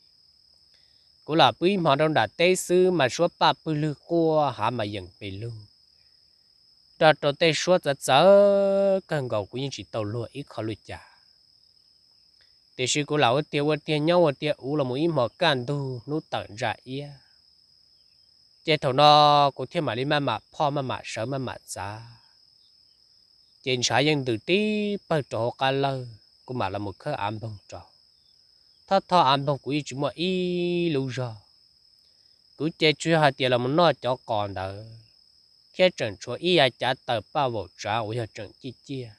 kuv lam pw ib hmo rau nram teb xwb mas suab paj pwg lwg quaj hav mas yeem pes lug. Nrog rau tej suab txawv txawv kawg nkaus kuv yeej tsis tau luag ib qho lwj cas. Tiam sis kuv lam ua tiag ua tiag nyob ua tiag uv los mus ib hmo kaj ntug hnub tawm ntsa iab, ces thaum no kuv thiaj mam li maj mam phoj maj mam sawv maj mam txav. Ces ntshav yeej ntws tib pawg rau hauv qab lawj, kuv mam los mus khawb av npoog rau. Thoj thoj av npoog kuv yeej tsis muaj ib lub zog. Kuv ces tsuas yog hais tias los mus noj cov qos ntawd, thiab tseem tshuav ib yav cav taws paj vaum tsav uas yog tseem ciaj ciaj.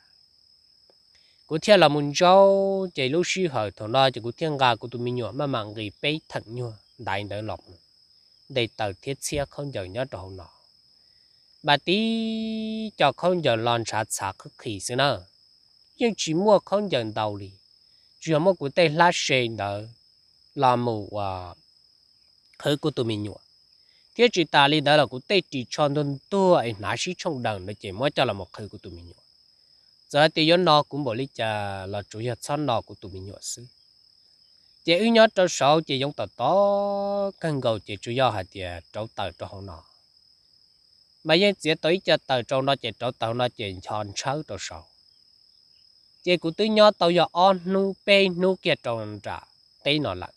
Kuv thiaj los mus ntsaub, ces lub sij hawm thaum no ces kuv thiaj nqa kuv tus me nyuam maj mam nqis peb theem nyuag ntaiv ntawd los mus nte taws thiab txhiab khaub ncaws nyob rau hauv no. Mas tib co khaub ncaws los ntshav txhav qhwb qhis xwb na, yeej tsis muaj khaub ncaws ntau li, tsuas yog muab kuv tej hlab se ntawd los mus ua qhwv kuv tus me nyuam. Thiab tsis tas li ntawd los kuv tej ris tsho ntuag ntuag es hnav sib tshooj daws ntawd ces muab coj los mus qhwv kuv tus me nyuam. Txawm hais tias yuav no kuv npaum li cas los tsuas yog txhob no kuv tus me nyuam xwb. Ces wb nyob rau saud ces yoov tom tod kawg nkaus ces tsuas yog hais tias rauv taws rau hauv no. Mas yeej txiav tau ib co taws rau no ces rauv taws no ces ncho ntshawb rau saud. Ces kuv twb nyob tau yog ob hnub peb hnub kiag rau nram teb no lawm.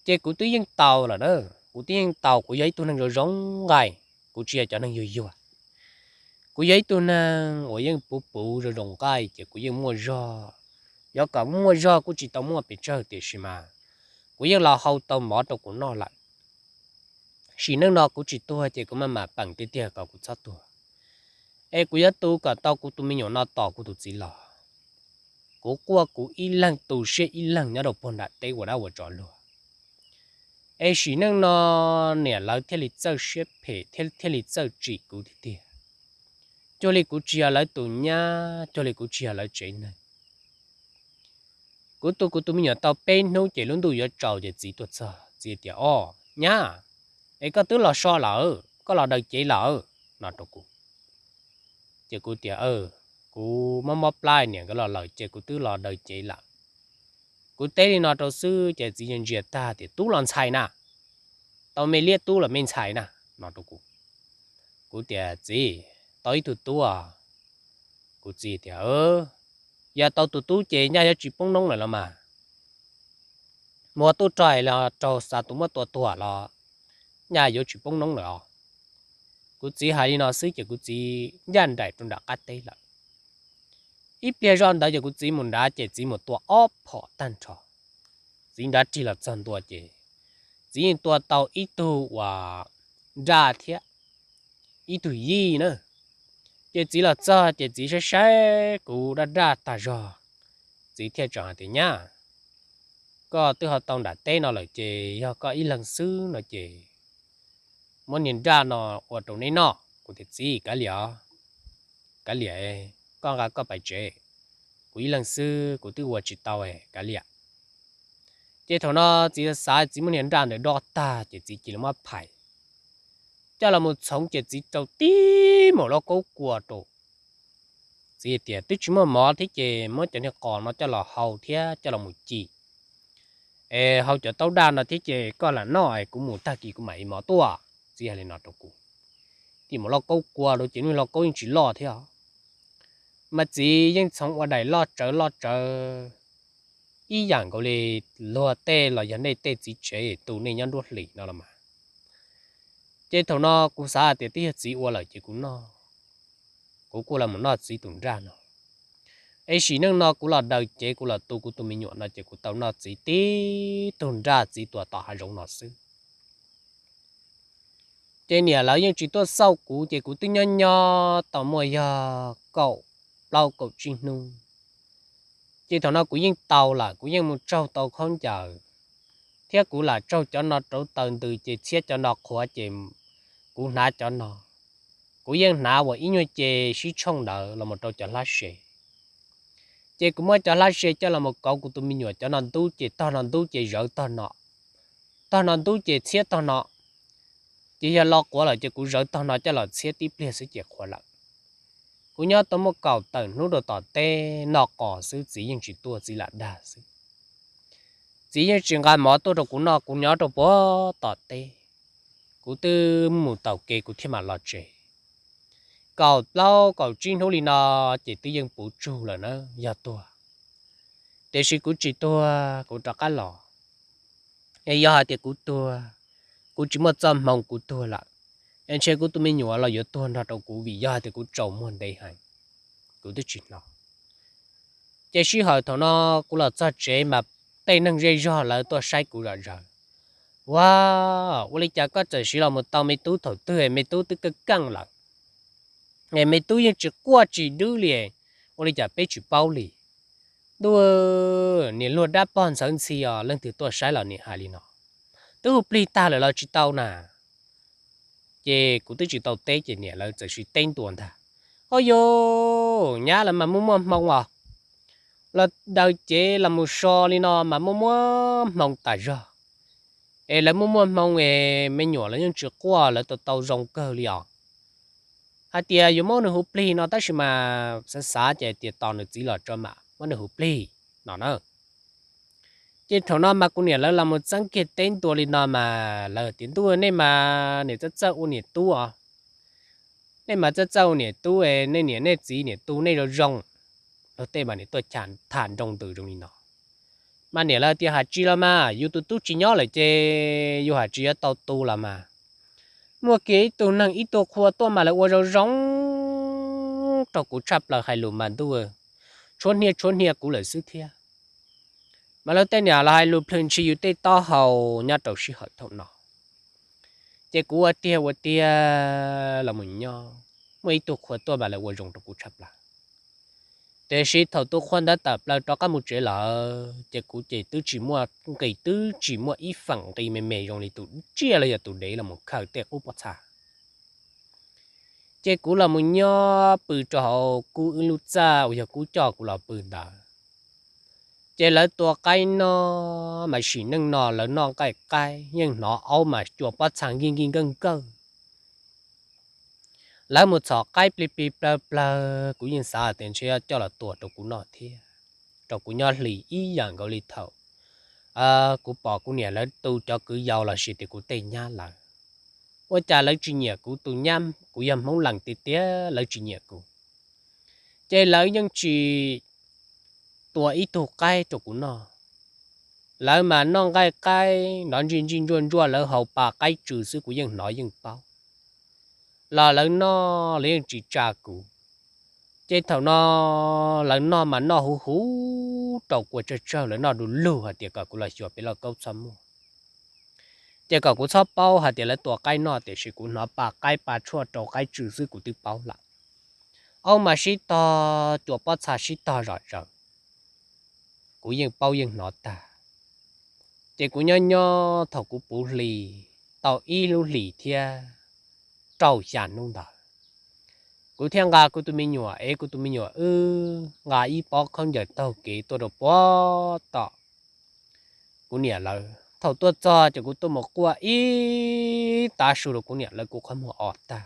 Ces kuv twb yeej tau lawm na, kuv twb yeej tau, kuv yog ib tug neeg zoo zoo nqaij, kuv tsis yog cov neeg yuag yuag. Kuv yog ib tug neeg uas yeej puv puv zoo zoo nqaij ces kuv yeej muaj zog. Yog kom muaj zog kuj tsis tau muaj pes tsawg tiam sis mas kuv yeej los hau tau mov rau kuv noj lawm. Sim neej no kuv tsis tuag ces kuv maj mam peem tiag tiag kom kuv txhob tuag, es kuv yuav tu kom tau kuv tus me nyuam no tos kuv tus txiv los. kuv quaj kuv ib leeg tu siab ib leeg nyob rau puag nram teb ua dab ua tsov luag. Es sim neej no niam lawv thiaj li txawj siab phem thiab thiaj li txawj tsim kuv tiag tiag. Cuag li kuv tsis yog lawv tus nyab, cuag li kuv tsis yog lawv tsev neeg. Kuv tu kuv tus me nyuam tau peb hnub ces lub ntuj yuav tsaus ces txiv tuaj txog, txiv tias, Os nyab, es koj twb los so lawm, koj los daws cev lawm, no rau kuv. Ces kuv tias, Kuv mob mob plab, niam nkawd los lawm ces kuv twb los daws cev lawm. Kuv teb li no rau xwb ces txiv ntsia ntsia tag tias, Tub los ntxhais na, tau me liab tub los me ntxhais na, no rau kuv. Kuv tias, Txiv, tau ib tug tub. Kuv txiv tias, Yog tau tus tub ces nyaj yuav tsis poob noob lawm los mas. Muaj tub rog los raug xa tus muab tua tuag los nyaj yuav tsis poob noob lawm os. Kuv txiv hais li no xwb ces kuv txiv ncaj nraim rau nram qab teb lawm. Ib pliag zoj ntawd ces kuv txiv mus nrad ces txiv mus tua ob phom tag nrho. Txiv nrad rig los txog ntua ces txiv yeej tua tau ib tug uas nraj thiab ib tug yij na. Ces txiv los txog ces txiv saib saib kuv daj daj tag zog, txiv thiaj tseem hais tias, Nyab, koj twb ho tau nram teb no lawm ces yog koj ib leeg xwb no ces muab niag nraj no ua rau neb noj. Kuv tias, Txiv, kav liam, kav liam, koj nqa koj pais tsev, kuv ib leeg xwb kuv twb ua tsis tau, kav liam. Ces thaum no txiv xav txiv muab niag nraj ntawd do tag ces txiv cia li muab phais coj los mus txhoov ces txiv rau tib maum lauj kaub kua rau. Txiv tias, Twb tsis muaj mov thiab ces muab cov niag qos no coj los hau thiab coj los mus ci, es hau cov taub daj no thiab ces koj lam noj es kuv mus tag kis kuv mam li mov tuaj. Txiv hais li no rau kuv. Tib maum lauj kaub kua rau ces niag lauj kaub yeej tsis loj thiab, mas txiv yeej txhoov ua daim loj tsawv loj tsawv ib yam nkaus li luag tej los yog nej tej txiv tsev tus nej nyob nruab hlis no los mas. Ces thaum no kuv xav hais tias twb yog txiv ua lawm ces kuv noj, kuv kuj los mus noj txiv tus nraj no. Es sim neej no kuv los daws cev kuv los tu kuv tus me nyuam no ces kuv tau noj txiv tib tug nraj txiv tua tom hav zoov no xwb. Ces niam lawv yeej tsis tuaj xauj kuv ces kuv twb nyob nyob tau muaj yog kaum plaub kaum tsib hnub. Ces thaum no kuv yeej tau lawm, kuv yeej mus tsaug tau khaub ncaws, thiab kuv lam tsaug cov no rauv taws ntws ces txhiab cov no qhuav ces kuv hnav cov no. Kuv yeej hnav uas ib nyuag ce sib tshooj ntawd los mus rau cov hlab se. Ces kuv muab cov hlab se coj los mus kauv kuv tus me nyuam cov no ntub ces tog no ntub ces zawv tog no, tog no ntub ces txhiab tog no. Ces yog lo quav lawm ces kuv zawv tog no coj los txhiab tib pliag xwb ces qhuav lawm. Kuv nyob tau muaj kaum tawm hnub rau tom teb noj qos xwb txiv yeej tsis tuaj, txiv lam dag xwb. Txiv yeej tsis nqa mov tuaj rau kuv noj, kuv nyob rau puag tom teb. Kuv twb mus taus kev kuv thiaj mam los tsev. Kaum plaub kaum tsib hnub li no ces twb yeej puv tsug lawm na, yog tuag. Tiam sis kuv tsis tuag, kuv rov qab los. Es yog hais tias kuv tuag, kuv tsis muaj txoj hmoo kuv tuag lawm, es ntshe kuv tus me nyuam los yuav tuag nrog rau kuv vim yog hais tias kuv tsaus muag ntev heev, kuv twb tsis hnov. Ces sij hawm thaum no kuv los txog tsev mas tej neeg zej zog lawv tuaj saib kuv zom zaws. Ua, ua li cas koj txawm siv los mus tau me tub thaum twg me tub twb keej keej lawm, es me tub yeej tsis quaj tsis dwb li, ua li cas peb tsis paub li? Ntuj, niam luag dab pog ntxhawv ntxhi os, leej twg tuaj saib los niam hais li no, twb hu plig tag lawm los tsis tau na. Ces kuv twb tsis tau teb ces niam lawv txawm siv teb ntua ntag. Au yus, nyab lawv mas muaj muaj hmoo os, los daws cev los mus so li no mas muaj muaj hmoo tas zog. Es lawv muaj muaj hmoo es me nyuam lawv yeej tsis quaj, lawv tau tau zoo kawg li os. Hais tias yuav muab nws hu plig no tab sis mas xav xav ces tias tos nws txiv los tso mam muab nws hu plig no na. Ces thaum no mas kuv niam lawv los mus txeeb kiag teb ntua li no mas lawv tias ntuj, nej mas niam txawj txawj ua niam tub os. Nej mas txawj txawj ua niam tub, nej niam nej txiv niam tu nej zoo zoo. Luag tej mas niam tuaj tham nroo ntws zoo li no. Mas niam lawv tias hais tsis los mas yus tus tub tsis nyob lawm ces yus hais tsis yuav tau tu los mas. Muaj kiag ib tug neeg ib tug qhua tuaj mas lawv ua zoo zoo rau kuv tshaj plaws, hais lus mas ntuj, tshuab hnia tshuab hnia kuv lawm xwb thiab. Mas lawv tej niam los hais lus plhws ntshis yus tej taub hau nyob rau sij hawm thaum no. Ces kuv ua tiag ua tiag los mus nyob, muaj ib tug qhua tuaj mas lawv ua zoo rau kuv tshaj plaws. Tiam sis thaum tus qhua ntawd tawm plaws rov qab mus tsev lawm ces kuv ces twb tsis muaj nqis, twb tsis muaj ib feem nqis me me zoo li tus tsiaj los yog tus dev los mus khaws tej qub pob txha. Ces kuv los mus nyob pw rau hauv Kub wb lub txaj uas yog Kub coj kuv los pw ntawd. Ces lawv tua qaib noj mas sim neej no lawv noj nqaij qaib yeej hnov aub mas cua pob txha nkij nkij nkawj nkawj. Lawv mus txhom qaib plig plig plawg plawg, kuv yeej xav tias ntshe yuav coj los tua rau kuv noj thiab, rau kuv nyob hli ib yam nkaus li thaum kuv pom kuv niam lawv tu cov kwv yau los sis tias kuv tej nyab lawv. Ua cas lawv tsis nyiam kuv tus nyab, kuv yog Hmoob Lees tiag tiag lawv tsis nyiam kuv, ces lawv yeej tsis tua ib tug qaib rau kuv noj. Lawv mas noj nqaij qaib nrov ntsij ntsij ntsuaj ntsuaj, lawv haus pa qaib tsw xwb kuv yeej hnov yeej paub. Los lawv noj lawv yeej tsis tsa kuv. Ces thaum no lawv noj mas noj huv huv rau kua tsawg tsawg, lawv noj du lug hais tias kom kuv los xyuas pem lauj kaub txhob muaj, ces kom kuv txhob paub hais tias lawv tua qaib noj, tiam sis kuv hnov pa qaib pa tshuaj rau qaib tsw xwb kuv twb paub lawm. Aub mas sib tog, cua pob txha sib tog zom zaws, kuv yeej paub yeej hnov tag. Ces kuv nyob nyob thaum kuv puv hli tau ib lub hlis thiab rau xya hnub ntawd, kuv thiaj nqa kuv tus me nyuam es kuv tus me nyuam wb nqa ib pob khaub ncaws taug kev tuaj rau puag tom kuv niam lawv. Thaum tuaj txog ces kuv tuaj mus quaj ib tav su rau kuv niam lawv kuv qhov muag o tag.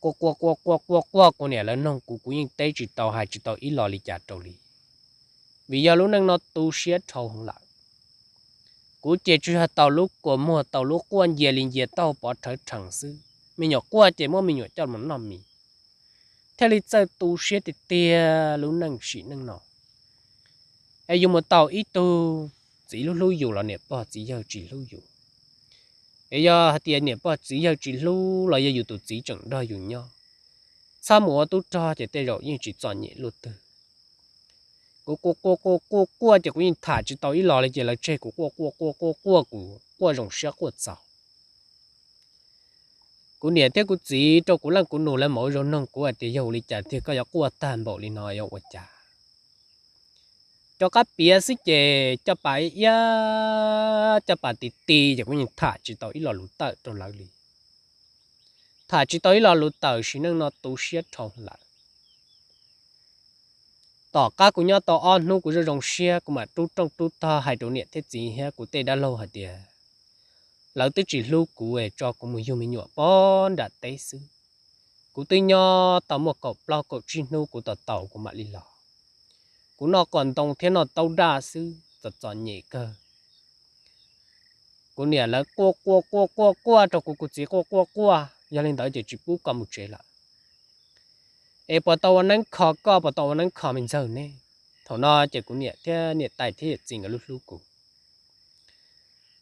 Quaj quaj quaj quaj quaj quaj, kuv niam lawv noog kuv, kuv yeej teb tsis tau hais tsis tau ib los li cas rau li, vim yog lub neej no tu siab dhau heev lawm. Kuv ces tsuas yog tau lub kua muag tau lub quaj ncia li ncia taub hau pov rhawv rhees xwb, me nyuam quaj ces muab me nyuam coj mus noj mis, thiaj li txawj tu siab tiag tiag lub neej sim neej no. Es yus mus tau ib tug txiv hlub hlub yus los niam pog txiv yawg tsis hlub yus, es yog hais tias niam pog txiv yawg tsis hlub los yog yus tus txiv tseem nrog yus nyob, txhob mus ua tub rog ces tej zaum yeej tsis txom nyem luaj twg. Kuv quaj quaj quaj quaj quaj ces kuv yeej tham tsis tau ib los li ces lawv tseg kuv quaj quaj quaj quaj quaj, kuv quaj zoo siab quaj txaus. Kuv niam thiab kuv txiv rau kuv leej kuv nus lawv mam ua zoo noog kuv hais tias yog ua li cas tiag koj yuav quaj tag npaum li no yuav ua cas. Rov qab piav xwb ces coj pas iab iab coj pas ti ti ces kuv yeej tham tsis tau ib lo lus tawm rau lawv li. Tham tsis tau ib lo lus tawm, sim neej no tu siab dhau lawm. Tom qab kuv nyob tau ob hnub kuv zoo zoo siab kuv mam rub rooj rub tog hais rau niam thiab txiv thiab kuv tej dab laug hais tias lawv twb tsis hlub kuv es tso kuv mus yug me nyuam pog nram teb xwb. Kuv twb nyob tau muaj kaum plaub kaum tsib hnub kuv tau tau kuv mam li los. Kuv noj qos ntoo thiab noj taub daj xwb, txom txom nyem kawg. Kuv niam lawv quaj quaj quaj quaj quaj rau kuv, kuv txiv quaj quaj quaj, yog li ntawd ces tsis pub koj mus tsev lawm. Es puas tau ua neeb kho koj, puas tau ua neeb kho me ntxawg ne? Thaum no ces kuv niam thiab niam tais thiab yawm txiv nkawd lub hlub kuv.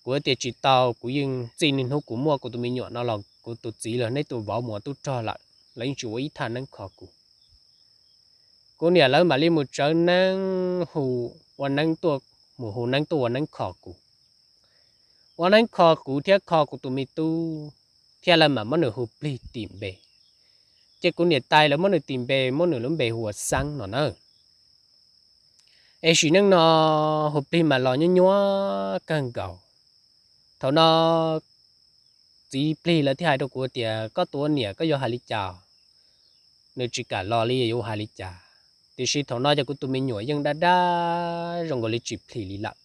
Kuv tias tsis tau, kuv yeej txij niaj hnub kuv muaj kuv tus me nyuam no los kuv tus txiv los neb tus vauv mus ua tub rog lawm, lawv yeej tsis ua ib thaj neeb kho kuv. Kuv niam lawv mam li mus tsawv neeb hu, ua neeb tuaj, mus hu neeb tuaj ua neeb kho kuv. Ua neeb kho kuv thiab kho kuv tus me tub, thiab lawv mam muab nws hu plig tim npe. Ces kuv niam tais lawv muab nws tim npe, muab nws lub npe hu ua Xeeb no na. Es sim neej no hu plig mas los nyuaj nyuaj kawg nkaus. Thaum no txiv plig lawv thiaj hais rau kuv tias koj tus ua niam koj yuav hais li cas, nws tsis kam los li yuav hais li cas. Tiam sis thaum no ces kuv tus me nyuam yeej daj daj zoo nkaus li tsis plig li lawm.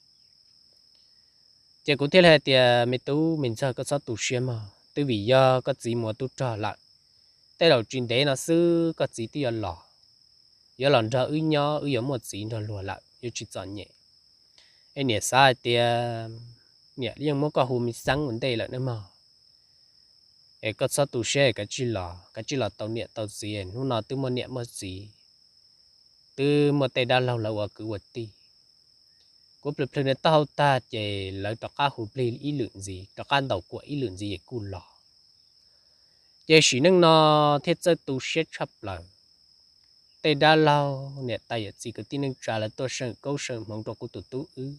Ces kuv thiaj li hais tias me tub me ntxawg koj txhob tu siab mog, twb vim yog koj txiv mus ua tub rog lawm. Tej zaum tsis ntev no xwb koj txiv twb yuav los, yuav los nrog wb nyob, wb yuav muaj txiv nrog luag lawm yuav tsis txom nyem. Es niam xav hais tias niam yeej muab koj hu me Xeeb ua ntej lawm nawb mog. Es koj txhob tu siab, kav tsij los, kav tsij los tau niam tau txiv, hnub no twb muaj niam muaj txiv, twb muaj tej dab laug lawv ua kwv ua tij. Kuv plhws plhws nws taub hau tag ces lawv rov qab hu plig ib lwm ntxiv, rov qab ntaus kuam ib lwm ntxiv es kuj los. Ces sim neej no thiaj txawj tu siab tshaj plaws. Tej dab laug niam tais yawm txiv kwv tij neej tsa lawv tuaj sawm koob sawm hmoov rau kuv tus tub wb.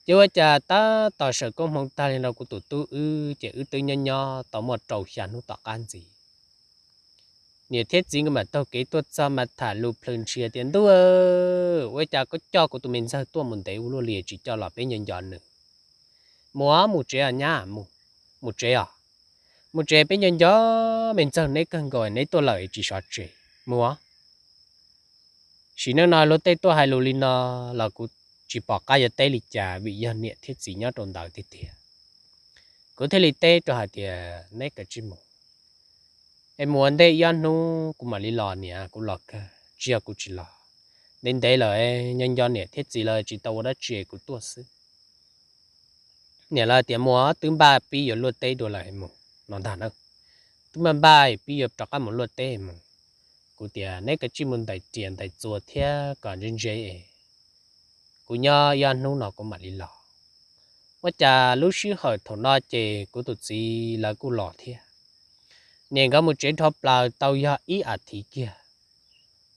Ces ua cas tab tom sawm koob hmoov tag li rau kuv tus tub wb ces wb twb nyob nyob tau muaj rau xya hnub tom qab ntxiv, Niam thiab txiv nkawd mam taug kev tuaj txog mas tham lus plhws nrhiav tias, Ntuj, ua cas koj coj kuv tus me ntxawg tuaj mus ntev ua luaj li tsis coj los peb nco nco nws? Mus, mus tsev os nyab, mus tsev os. Mus tsev, peb nco nco me ntxawg neb kawg nkaus, neb tuaj lawm tsis sov tsev. Mus. Sim neej no luag tej tuaj hais lus li no los kuv tsis pom qab yuav teb li cas vim yog niam thiab txiv nyob rau ntawd tiag tiag. Kuv thiaj li teb rau hais tias, Neb kav tsij mus, es mus ua ntej ib ob hnub kuv mam li los niam, kuv los kawg, tsis yog kuv tsis los. Ntev ntev lawm, nco nco niam thiab txiv lawv tsis tau ua dab tsi kuv tuaj xwb. Niam lawv tias, Mus, twb npaj pib yuav luaj teb dua lawm, mus no ntag na. Twb npaj npaj pib yuav rov qab mus luaj teb mus. Kuv tias, Neb kav tsij mus ntais riam ntais txuas thiab kom ntse ntse es kuv nyob ib ob hnub no kuv mam li los. Ua cas lub sij hawm thaum no ces kuv tus txiv lawv kuj los thiab. Niam nkawd mus tsev dhau plaws tau yog ib as thiv kiag,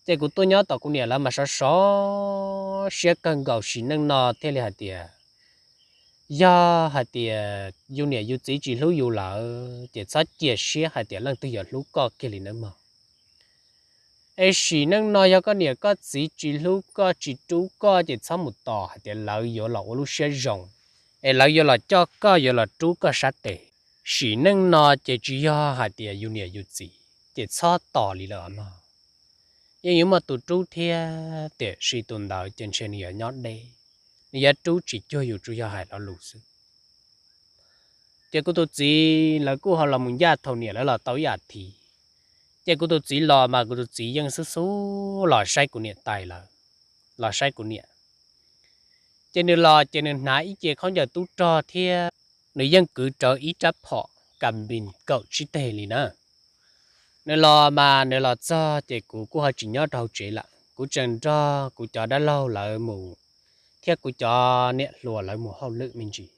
ces kuv tuaj nyob tom kuv niam lawv mas sov sov siab kawg nkaus. Sim neej no thiaj li hais tias, yog hais tias yus niam yus txiv tsis hlub yus lawm ces txhob cia siab hais tias leej twg yuav hlub koj kiag li nawb mog. Es sim neej no yog koj niam koj txiv tsis hlub koj tsis rub koj ces txhob mus tos hais tias lawv yuav los ua lub siab zoo, es lawv yuav los coj koj yuav los rub koj sab tes. Sim neej no ces tsis yog hais tias yus niam yus txiv ces txhob tos li lawm mog. Yeej yuav muaj tus rub thiab, tiam sis tus ntawd ces ntshe nws yuav nyob deb, nws yuav rub tsis cuag yus tsuas yog hais lo lus xwb. Ces kuv tus txiv lawv kuj ho los mus ncaj thaum niam lawv los tau ib as thiv. Ces kuv tus txiv los mas kuv tus txiv yeej xub xub los saib kuv niam tais lawv, los saib kuv niam. Ces nws los ces nws hnav ib ce khaub ncaws tub rog thiab nws yeej kwv rawv ib rab phom kas npis kaum tsib teg li na. Nws los mas nws los txog ces kuv kuj ho tsis nyob rau hauv tsev lawm, kuv tseem nrog kuv cov dab laug lawv mus thiab kuv cov niam hluas lawv mus hauj lwm me ntsis.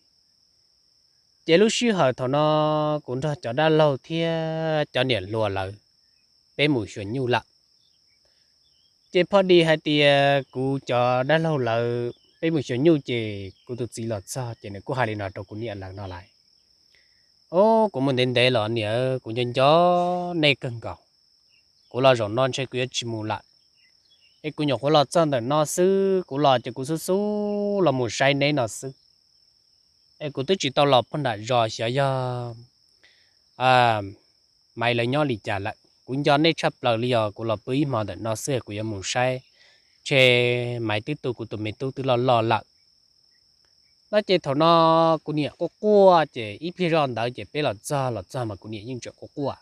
Ces lub sij hawm thaum no kuv nrog cov dab laug thiab cov niam hluas lawv peb mus xyuas nyuj lawm. Ces pho dis hais tias kuv cov dab laug lawv peb mus xyuas nyuj ces kuv tus txiv los txog ces nws kuj hais li no rau kuv niam lawv no lais, Au, kuv mus ntev ntev los niam, kuv nco nco nej kawg nkaus. Kuv los zaum no ntshe kuv yuav tsis mus lawm. Es kuv nyuam qhuav los txog ntawm no xwb, kuv los ces kuv xub xub los mus saib neb no xwb. Es kuv twb tsis tau los puag nram zos xyov yog Maiv lawv nyob li cas lawm. Kuv nco nej tshaj plaws li os, kuv los pw ib hmo ntawm no xwb kuv yuav mus saib, ntshe Maiv twb tu kuv tus me tub twb loj loj lawm. No ces thaum no kuv niam quaj quaj ces ib pliag zoj ntawd ces peb los txog, los txog mas kuv niam yeej tseem quaj quaj.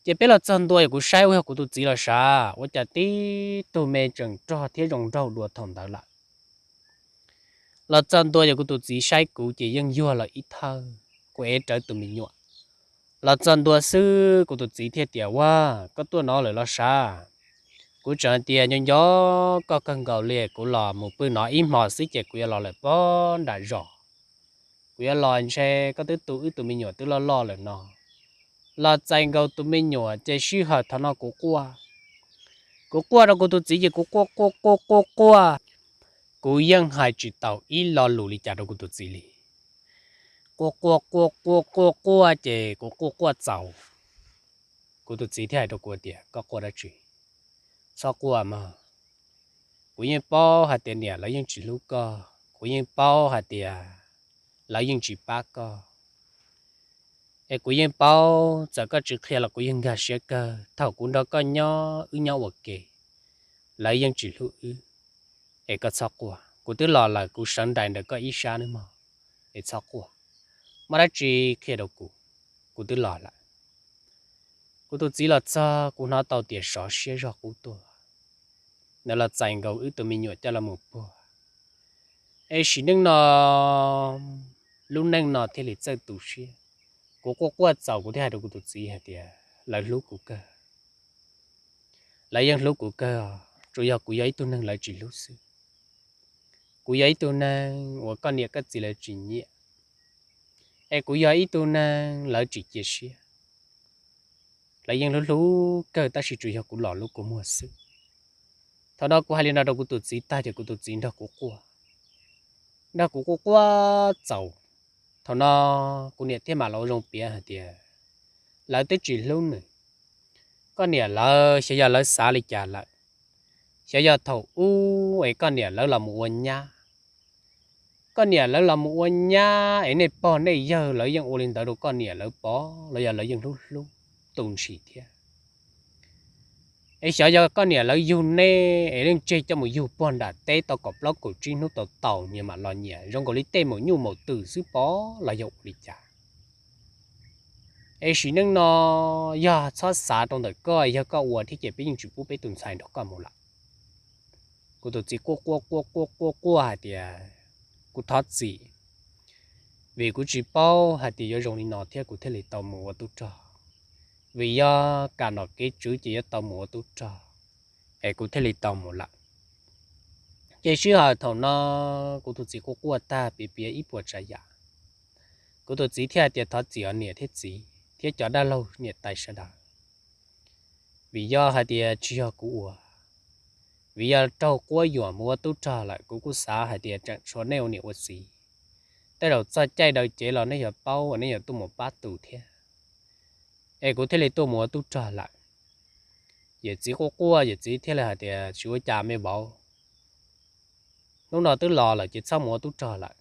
Ces peb los txog ntua es kuv saib ua yog kuv tus txiv los sav, ua cas tib tug me tseem rog thiab zoo nraug dua thaum ntawd lawm. Los txog ntua ces kuv tus txiv saib kuv ces yeej yuag los ib thawj, kuv ev rawv tus me nyuam. Los txog ntua xwb kuv tus txiv thiaj tias, Ua, koj tuaj no lawm los sav? Kuv tseem tias, Nco nco koj kawg nkaus li, kuv los mus pw no ib hmo xwb ces kuv yuav los lawm pob nram zos. Kuv yuav los ntshe koj twb tu wb tus me nyuam twb loj loj lawm no. Los txais nkaus tus me nyuam ces sij hawm thaum no kuv quaj. Kuv quaj rau kuv tus txiv ces kuv quaj quaj quaj quaj quaj, kuv yeej hais tsis tau ib lo lus li cas rau kuv tus txiv li. Quaj quaj quaj quaj quaj quaj ces kuv quaj quaj txaus. Kuv tus txiv thiaj hais rau kuv tias, Koj quaj dab tsi? Txhob quaj mog. Kuv yeej paub hais tias niam lawv yeej tsis hlub koj, kuv yeej paub hais tias lawv yeej tsis pab koj. Es kuv yeej paub txawm koj tsis qhia los kuv yeej nkag siab kawg, thaum kuv nrog koj nyob wb nyob ua ke, lawv yeej tsis hlub wb. Es koj txhob quaj, kuv twb los lawm, kuv sawv nraim ntawm koj ib sab nawb mog. Es txhob quaj, muaj dab tsi qhia rau kuv, kuv twb los lawm. Kuv tus txiv los txog kuv hnov tau tias sov siab zog qub tuaj, nws los txais nkaus wb tus me nyuam coj los mus puag. Es sim neej no, lub neej no thiaj li txawj tu siab. Kuv quaj quaj txaus kuv thiaj hais rau kuv tus txiv hais tias, Lawv hlub kuv kawg, lawv yeej hlub kuv kawg, tsuas yog kuv yog ib tug neeg lawv tsis hlub xwb. Kuv yog ib tug neeg uas koj niam koj txiv lawv tsis nyiam, es kuv yog ib tug neeg lawv tsis cia siab. Lawv yeej hlub hlub kawg tab sis tsuas yog kuv los hlub kuv muag xwb. Thaum no kuv hais li no rau kuv tus txiv tag ces kuv tus txiv nrog kuv quaj, nrog kuv quaj quaj txaus. Thaum no kuv niam thiaj mam los ua zoo piav hais tias, Lawv twb tsis hlub nws, Koj niam lawv xyov yog lawv xav li cas lawm, xyov yog thaum ub es koj niam lawv los mus ua nyab, koj niam lawv los mus ua nyab es nej pog nej yawg lawv yeej ua li ntawd rau koj niam lawv pov los yog lawv yeej hlub hlub tu ntshis thiab. Es xyov yog koj niam lawv yug nej es leej tseg coj mus yug pog nram teb tau kaum plaub kaum tsib hnub tau taus nyias mam los nyiam zoo nkaus li tej maum nyuj maum twm xwb pov los yog ua li cas. Es sim neej no yog txhob xav rau ntawm koj, yog koj ua thiab ces peb yeej tsis pub peb tus ntxhais nrog koj mus lawm. Kuv tus txiv quaj quaj quaj quaj quaj hais tias, kuv thov txim, vim kuv tsis paub hais tias yuav zoo li no thiab kuv thiaj li tau mus ua tub rog, vim yog kam nom kev tswv ces yuav tau mus ua tub rog, es kuv thiaj li tau mus lawm. Ces sij hawm thaum no kuv tus txiv quaj quaj tag piav piav ib puas tsav yam, kuv tus txiv thiaj hais tias thov txim os niam thiab txiv thiab cov dab laug niam tais sawv daws, vim yog hais tias tsis yog kuv ua, vim yog raug quab yuam mus ua tub rog lawm, kuv kuj xav hais tias tseem tshuav nej ua niam ua txiv, tej zaum txog caij daws cev los nej yuav paub uas nej yuav tuaj mus pab tus thiab, es kuv thiaj li tuaj mus ua tub rog lawm. Yawm txiv quaj quaj, yawm txiv thiaj li hais tias tsis ua cas me vauv, hnub no twb los lawm ces txhob mus ua tub rog lawm,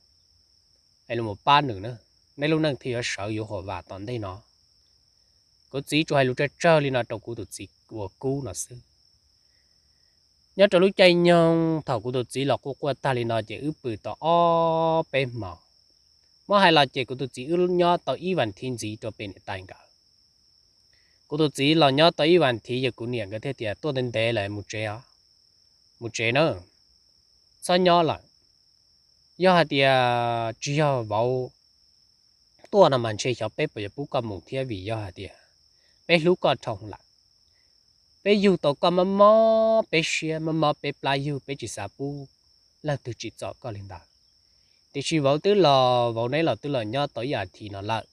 es los pab nws na, nej lub neej thiaj yuav sawv yuav huam vam tom ntej no. Kuv txiv tsuas hais lus tsawg tsawg li no rau kuv tus txiv uas kub no xwb. Nyob rau lub caij nyoog thaum kuv tus txiv los quaj quaj tag li no ces wb pw tau ob peb hmos, muab hais los ces kuv tus txiv wb nyob tau ib vas thiv ntxiv rau pem niam tais nkawd. Kuv tus txiv los nyob tau ib vas thiv ces kuv niam nkawd thiaj tias tuaj ntev ntev lawm mus tsev os, mus tsev na, txhob nyob lawm. Yog hais tias tsis yog vauv tuaj no mas ntshe xyov peb puas yuav pub koj mus thiab, vim yog hais tias peb hlub koj dhau lawm. Peb yug tau koj mob mob peb siab, mob mob peb plab yug, peb tsis xav pub leej twg tsim txom koj li ntawd. Tiam sis vauv twb los, vauv neb los twb los nyob tau ib vas thiv no lawm,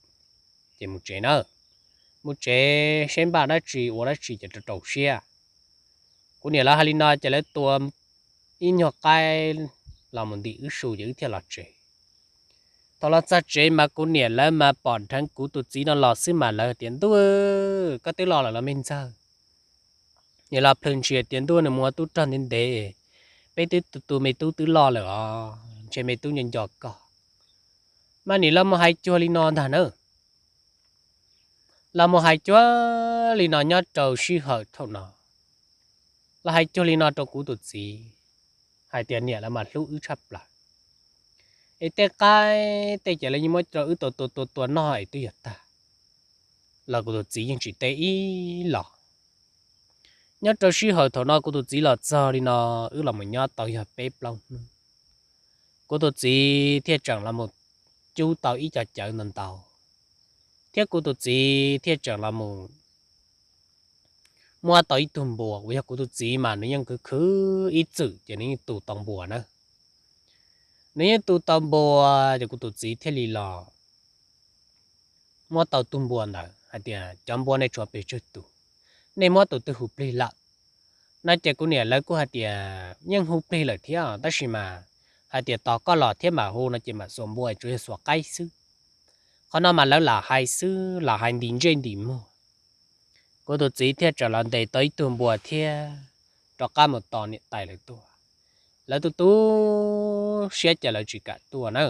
ces mus tsev na, mus tsev seb npaj dab tsi ua dab tsi ces rau rau siab. Kuv niam lawv hais li no ces lawv tua ib nyuag qaib los mus ntim wb su ces wb thiaj los tsev. Thaum los txog tsev mas kuv niam lawv mas pom dheev kuv tus txiv no los xwb mas lawv tias, ntuj, koj twb los lawm los me ntxawg. Niam los plhws ntshis tias, ntuj, nws mus ua tub rog ntev ntev, peb twb tu tu me tub twb loj lawm os, ntshe me tub nco nco koj. Mas niam los mus hais cuag li no ntag na. Los mus hais cuag li no nyob rau sij hawm thaum no, los hais cuag li no rau kuv tus txiv hais tias niam lawv mas hlub wb tshaj plaws, es tej qaib tej ces lawv yeej muab rau wb tua tua tua tua noj es twb yog tag, los kuv tus txiv yeej tsis teb ib los. Nyob rau sij hawm thaum no kuv tus txiv los txog li no, wb los mus nyob tau yog peb plaub hnub, kuv tus txiv thiaj tseem los mus cub tau ib co cawv ntau ntau, thiab kuv tus txiv thiaj tseem los mus muab tau ib tug npua uas yog kuv tus txiv mas nws yeej khwv khwv ib txwm ces nws yeej tu tau npua na. Nws yeej tu tau npua, ces kuv tus txiv thiaj li los muab tau tug npua ntawd hais tias, cov npua nej tshuav pes tsawg tus, nej muab tus twg hu plig lawm? No ces kuv niam lawv kuj hais tias yeej hu plig lawm thiab, tab sis mas hais tias tos koj los thiab mam hu no ces mam xuas npua, tsuas yog xuas qaib xwb. Qhov no mas lawv lam hais xwb, lam hais ntis ntsej ntis muag. Kuv tus txiv thiaj tseem los ntes tau ib tug npua thiab rov qab mus tos niam tais lawv tuaj. Lawv tu tu siab ces lawv tsis kam tuaj na.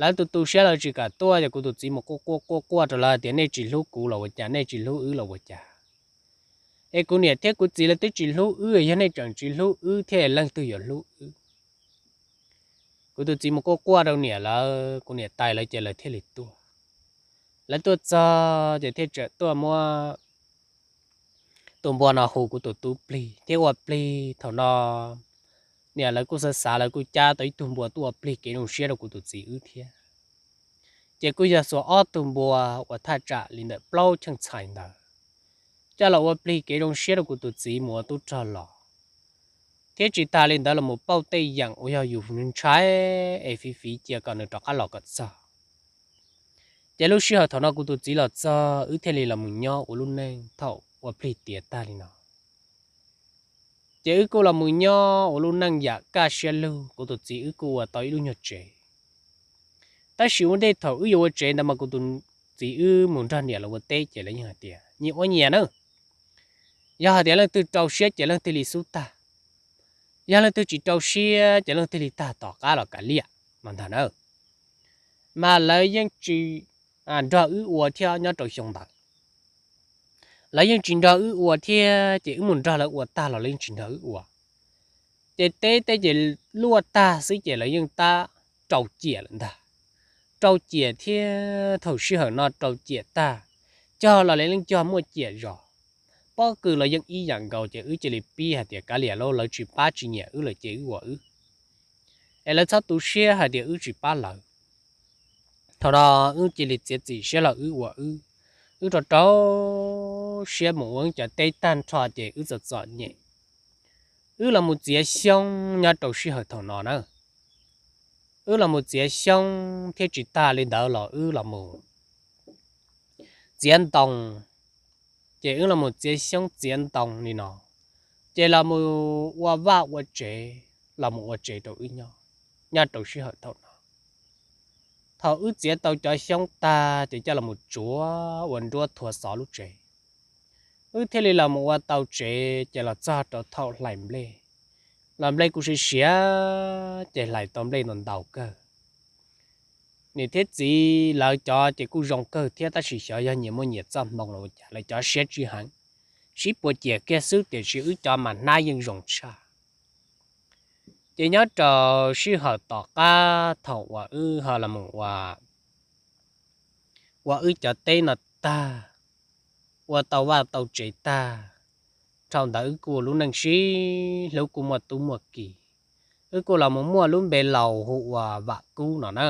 Lawv tu tu siab lawv tsis kam tuaj, ces kuv tus txiv mus quaj quaj quaj quaj rau lawv tias, nej tsis hlub kuv los ua cas, nej tsis hlub wb los ua cas? Es kuv niam thiab kuv txiv lawv twb tsis hlub wb, yog nej tseem tsis hlub wb thiab leej twg yuav hlub wb? Kuv tus txiv mus quaj quaj rau niam lawv, kuv niam tais lawv ces lawv thiaj li tuaj. Lawv tuaj txog ces thiaj tseem tuaj muab tus npua no hu kuv tus tub plig thiab ua plig. Thaum no niam lawv kuj xav xav, lawv kuj cab tau ib tug npua tuaj ua plig kev zoo siab rau kuv tus txiv wb thiab. Ces kuj yog xuas ob tug npua uas thaj tsam li ntawm plaub cheej txhais ntawd coj los ua plig kev zoo siab rau kuv tus txiv mus ua tub rog los, thiab tsis tas li ntawd los mus pauj tej yeem uas yog yus ntshai es fiv fiv cia kom nws rov qab los kom txog. Ces lub sij hawm thaum no kuv tus txiv los txog, wb thiaj li los mus nyob ua lub neej thaum ua plig tiav tag li no. Ces wb kuj los mus nyob ua lub neej yam kaj siab lug, kuv tus txiv wb kuj ua tau ib lub nyuag tsev. Tab sis ua ntej thaum wb yuav ua tsev ntawd mas kuv tus txiv wb mus nrog niam lawv ua teb ces lawv yeej hais tias, nyias ua nyias na, Yog hais tias leej twg rau siab ces leej thiaj li xub tag, yog leej twg tsis rau siab ces leej thiaj li tag tom qab los kav liam no ntag na. Mas lawv yeej tsis nrog wb ua thiab nyob rau xyoo ntawd. Lawv yeej tsis nrog wb ua thiab ces wb mus nrog lawv ua tag los lawv yeej tsis nrog wb ua. Ces teb teb ces luaj tag xwb ces lawv yeej tab rau ciam lawm ntag. Rau ciam thiab thaum sij hawm no rau ciam tag, cog los lawv yeej cog muaj ciam zos. Pob kws los yeej ib yam nkaus ces wb cia li pib hais tias kav liam lauj, lawv tsis pab tsis nyiam wb lawm ces wb ua wb, es lawv txhob tu siab hais tias wb tsis pab lawv. Thaum no wb cia li txiav txim siab los wb ua wb, wb rau rau siab mus ua wb cov teb tag nrho ces wb txom txom nyem. Wb los mus txiav xyoob nyob rau sij hawm thaum no na. Wb los mus txiav xyoob thiab tsis tag li ntawd los wb los mus txiav ntoo, ces wb los mus txiav xyoob txiav ntoo li no, ces los mus ua vaj ua tsev, los mus ua tsev rau wb nyob, nyob rau sij hawm thaum no. Thaum wb txiav tau cov xyoob tag ces coj los mus tsuav ua nruab thua xov lub tsev. Wb thiaj li los mus ua tau tsev ces los txog rau thaum hlais nplej, los nplej kuj siav siav ces hlais tau nplej ntau ntau kawg. Niam thiab txiv lawv cov ces kuj zoo kawg thiab tab sis xyov yog nyias muaj nyias txoj hmoo los ua cas lawv cov siab tsis heev, sib puas ciam kiag xwb tiam sis wb cov mas hnab yeej zoo tshaj. Ces nyob rau sij hawm tom qab thaum uas wb ho los mus ua, ua wb cov teb no tag, ua tau vaj tau tsev tag, dhau ntawd wb kuj ua lub neej sib hlub kuj muaj tub muaj ki, wb kuj los mus muaj lub npe laus hu ua Vam Kub no na.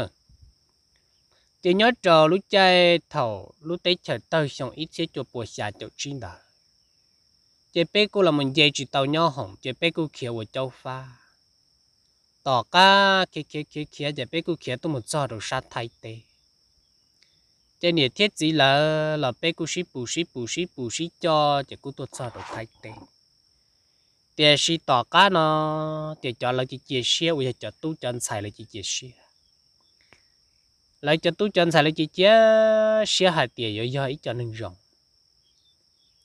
Ces nyob rau lub caij thaum lub teb chaws tawg xyoo ib txhiab cuaj pua xya caum tsib ntawd, ces peb kuj los mus nce tsis tau nyob hoom ces peb kuj khiav ua caub fab. Tom qab khiav khiav khiav khiav ces peb kuj khiav tuaj mus txog rau sab Thaib teb. Ces niam thiab txiv lawv los peb kuj sib pus sib pus sib pus sib coj ces kuj tuaj txog rau Thaib teb. Tiam sis tom qab no, ces cov lawv cia cia siab uas yog cov tub cov ntxhais lawv cia cia siab. Lawv cov tub cov ntxhais lawv cia cia siab hais tias yuav yog ib co neeg zoo.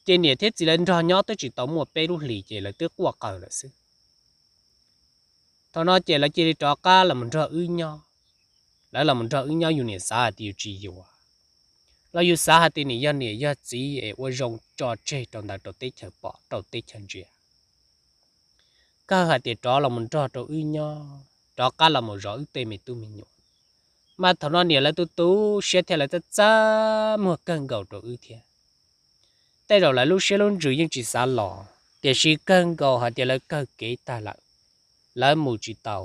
Ces niam thiab txiv lawv nrog nyob twb tsis tau muaj peb lub hlis ces lawv twb quaj qawg lawm xwb. Thaum no ces lawv cia li rov qab los mus nrog wb nyob. Lawv los mus nrog wb nyob yus niam xav hais tias yus tsis yuav, los yus xav hais tias niam yog niam yog txiv es ua zoo tso tseg rau ntawd rau teb chaws pom rau teb chaws ntsia. Kawg hais tias rov los mus nrog rau wb nyob, rov qab los mus zov wb tej me tub me nyuam. Mas thaum no niam lawv tu tu siab thiab lawv txaj txaj muag kawg nkaus rau wb thiab. Tej zaum lawv lub siab lub ntsws yeej tsis xav los, tiam sis kawg nkaus hais tias lawv kawg kev tag lawm, lawv mus tsis tau,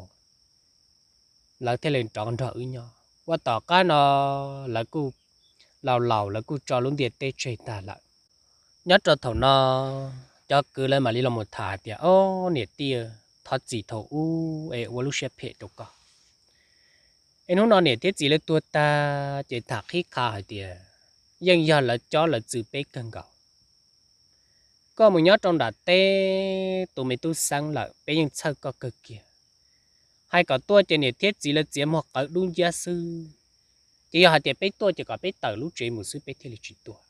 lawv thiaj li rov nrog wb nyob. Ua tom qab no lawv kuj laus laus lawv kuj tso lub ntiaj teb tseg tag lawm. Nyob rau thaum no, cov kwv lawv mam li los mus tham hais tias, Ob niam tij, thov txim thaum ub es ua lub siab phem rau koj. Es hnub no niam thiab txiv lawv tuag tag ces tham qhib qha hais tias yeej yog lawv cob lawv txw peb kawg nkaus. Koj mus nyob rau nram teb tu me tub xeeb lawm peb yeej txhawj koj kawg kiag. Hais kom tuaj ces niam thiab txiv lawv txiav muag qawv dub nciab xwb. Ces yog hais tias peb tuaj ces kom peb tawm lub tsev mus xwb peb thiaj li tsis tuaj.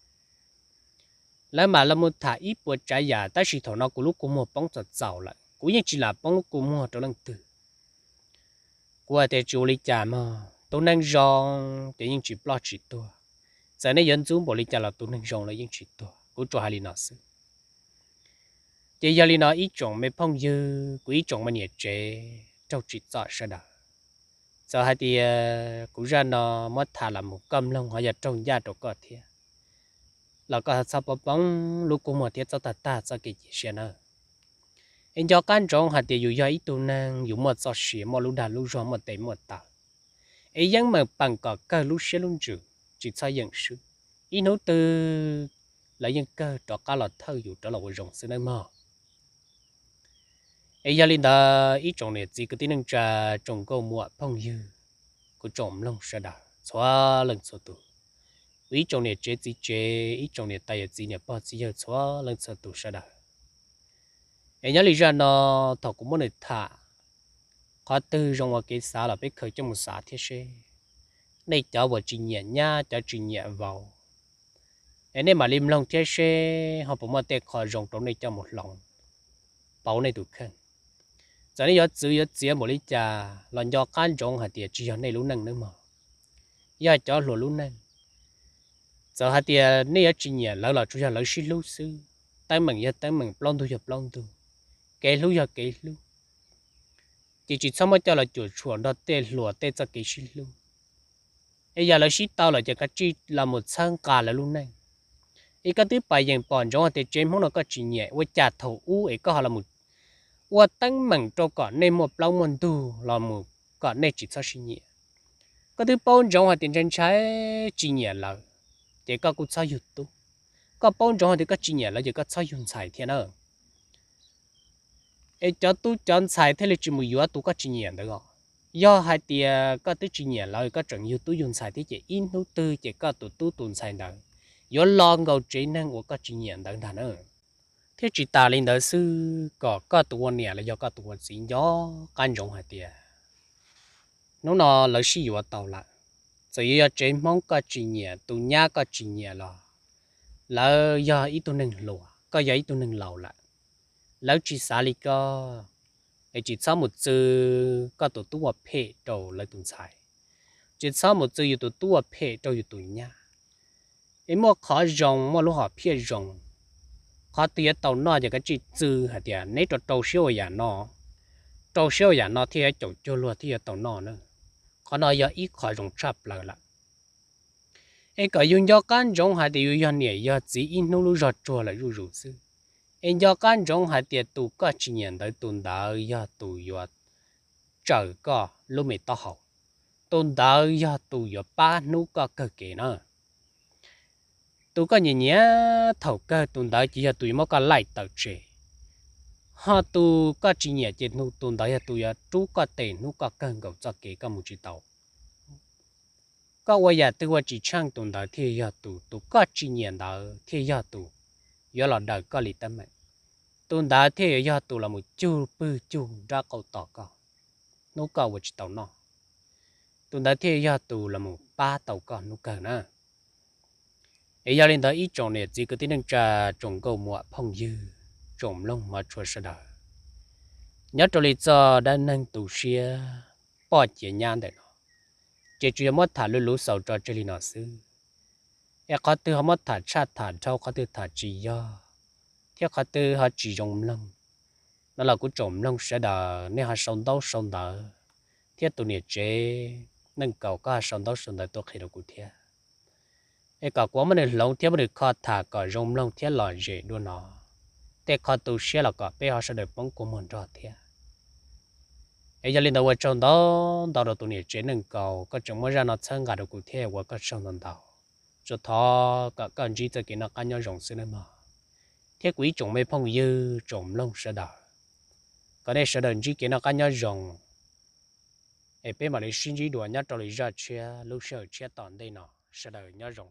Lawv mam los mus tham ib puas tsav yam tab sis thaum no kuv lub kua muag poob txaus txaus lawm, kuv yeej tsis lam poob lub kua muag rau leej twg. Kuv hais tias tsis ua li cas mog, tus neeg zoo ces yeej tsis ploj tsis tuag. Txawm nej yuav ntxub npaum li cas los tus neeg zoo los yeej tsis tuag, kuv tsuas hais li no xwb. Ces yog li no ib tsoom me phooj ywg, kuv ib tsoom me niam tsev raug tsim txom sawv daws, txawm hais tias kuv zaj no muab tham los mus koj mloog ho yog raug ncaj rau koj thiab los koj txhob poob poob lub kua muag thiab txhob tag tag txoj kev cia siab nawb. Es nco qab ntsoov hais tias yus yog ib tug neeg yus muaj txoj sia muaj lub dag lub zog muaj tes muaj taw, es yeej meem peem kom kawg lub siab lub ntsws, tsis txhob yeem swb. Ib hnub twg lawv yeej kawg rov qab los thawj yus rov los ua zoo xwb nawb mog. Es yog li ntawd ib tsoom niam txiv kwv tij neej tsa, tsoom nkauj muam phooj ywg, kuv tsoom mloog sawv daws txhua leej txhua tus, kuv ib tsoom niam tsev txiv tsev, ib tsoom niam tais yawm txiv niam pog txiv yawg txhua leej txhua tus sawv daws. Es nyob li zaj no, thaum kuv muab nws tham, qhov twg zoo ua kev xav los peb khaws coj mus xav thiab seb nej cov uas tsis nyiam nyab cov tsis nyiam vauv, Es nej mam li mloog thiab seb ho puas muaj tej qho zoo rau nej coj mus hloov pauv nej tus kheej. Txawm nej yuav txwv yuav txiav npaum li cas los nco qab ntsoov hais tias tsis yog nej lub neej nawb mog, yog cov hluas lub neej. Txawm hais tias nej yuav tsis nyiam lawv los tsuas yog lawv sib hlub xwb. Teeb meem yog teeb meem, plaub ntug yog plaub ntug, kev hlub yog kev hlub, ces tsis txhob muab coj los cuam tshuam nrog tej hluas tej txoj kev sib hlub. Es yog lawv sib tau lawm ces kav tsij los mus txhawb nqa lawv lub neej. Es koj twb pom yeem pom ntsoov hais tias tsev Hmoob no koj tsis nyiam, ua cas thaum ub es koj ho los ua teeb meem rau kom nej muaj plaub muaj ntug los mus kom nej tsis txhob sib nyiam? Koj twb paub ntsoov hais tias ntshai ntshai tsis nyiam lawv, ces koj kuj txhob yug tub. Koj paub ntsoov hais tias koj tsis nyiam lawv ces koj txhob yug ntxhais thiab na. Es cov tub cov ntxhais thiaj li tsis mus yuav tus koj tsis nyiam ntawd os. Yog hais tias koj twb tsis nyiam lawv, koj tseem yug tub yug ntxhais thiab ces ib hnub twg ces koj tus tub tus ntxhais ntawd yuav los nkaus tsev neeg uas koj tsis nyiam ntawd ntag na. Thiab tsis tas li ntawd xwb, kom koj tus ua niam los yog koj tus ua txiv nco qab ntsoov hais tias hnub no lawv sib yuav tau lawm. Txawm yuav yog tsev Hmoob koj tsis nyiam, tus nyab koj tsis nyiam los lawv yog ib tug neeg hluas, koj yog ib tug neeg laus lawm. Lawv tsis xav li koj, es tsis txhob mus txw koj tus tub ua phem rau lawv tus ntxhais, tsis txhob mus txw yus tus tub ua phem rau yus tus nyab. Es muaj qhov zoo muaj lub hom phiaj zoo, qhov twg yuav tau noj ces kav tsij txw hais tias neb rau rau siab ua yam no, rau siab ua yam no thiaj yuav caum cuag luag thiaj yuav tau noj na. Qhov no yog ib qho zoo tshaj plaws lawm. Es kom yus nco qab ntsoov hais tias yus yog niam yog txiv ib hnub lub zog tsuag lawm zuj zus xwb. Es nco qab ntsoov hais tias tus koj tsis nyiam ntawd tus ntawd yog tus yuav tsaws koj lub me taub hau, tus ntawd yog tus yuav pab hnub koj kawg kev na. Tus koj nyiam nyiam thaum kawg tus ntawd ces yog tus yuav muab koj laij tawm tseg, ho tus koj tsis nyiam ces tus ntawd yog tus yuav rub koj tes hnub koj kawg nkaus txoj kev koj mus tsis tau. Koj ua yam twg ua tsis tsheej tus ntawd thiaj yog tus, tus koj tsis nyiam ntawd thiaj yog tus yuav los daws koj li teeb meem. Tus ntawd thiaj yuav yog tus los mus cug pwg cug nrab qau tos koj hnub koj ua tsis tau noj. Tus ntawd thiaj yog tus los mus pab tau koj hnub kawg na. Es yog li ntawd ib tsoom niam txiv kwv tij neej tsa, tsoom nkauj muam phooj ywg, tsoom mloog hmov tshua sawv daws, nyob rau li txoj dab neeg tu siab poj ciav nyab ntawm no, ces tsuas yog muab tham luv luv xaus tso tseg li no xwb. Es qhov twg ho muab tham tshaj tham dhau, qhov twg tham tsis yog, thiab qhov twg ho tsis zoo mloog no los kuv tsoom mloog sawv daws nej ho sau ntaub sau ntawv, thiab tus niam tsev Neej Kaus koj ho sau ntaub sau ntawv tuaj qhia rau kuv thiab, es kom kuv muab nws hloov thiab muab nws kho tham kom zoo mloog thiab lom zem dua no. Tej qho tu siab los kom peb ho sawv daws poob kua muag nrog thiab. Es yog li ntawd ua tsaug ntau ntau rau tus niam tsev Neej Kaus, koj tseem muab zaj no txhawb nqa rau kuv thiab ua koj tsaug ntau ntau. Tsuas thov kom koj ntsib txoj kev noj qab nyob zoo xwb nawb mog. Thiab kuv ib tsoom me phooj ywg tsoom mloog sawv daws, kom nej sawv daws ntsib kev noj qab nyob zoo, es peb mam li sib ntsib dua nyob rau lwm zaj tshiab lub sij hawm tshiab tom ntej no. Sawv daws nyob zoo.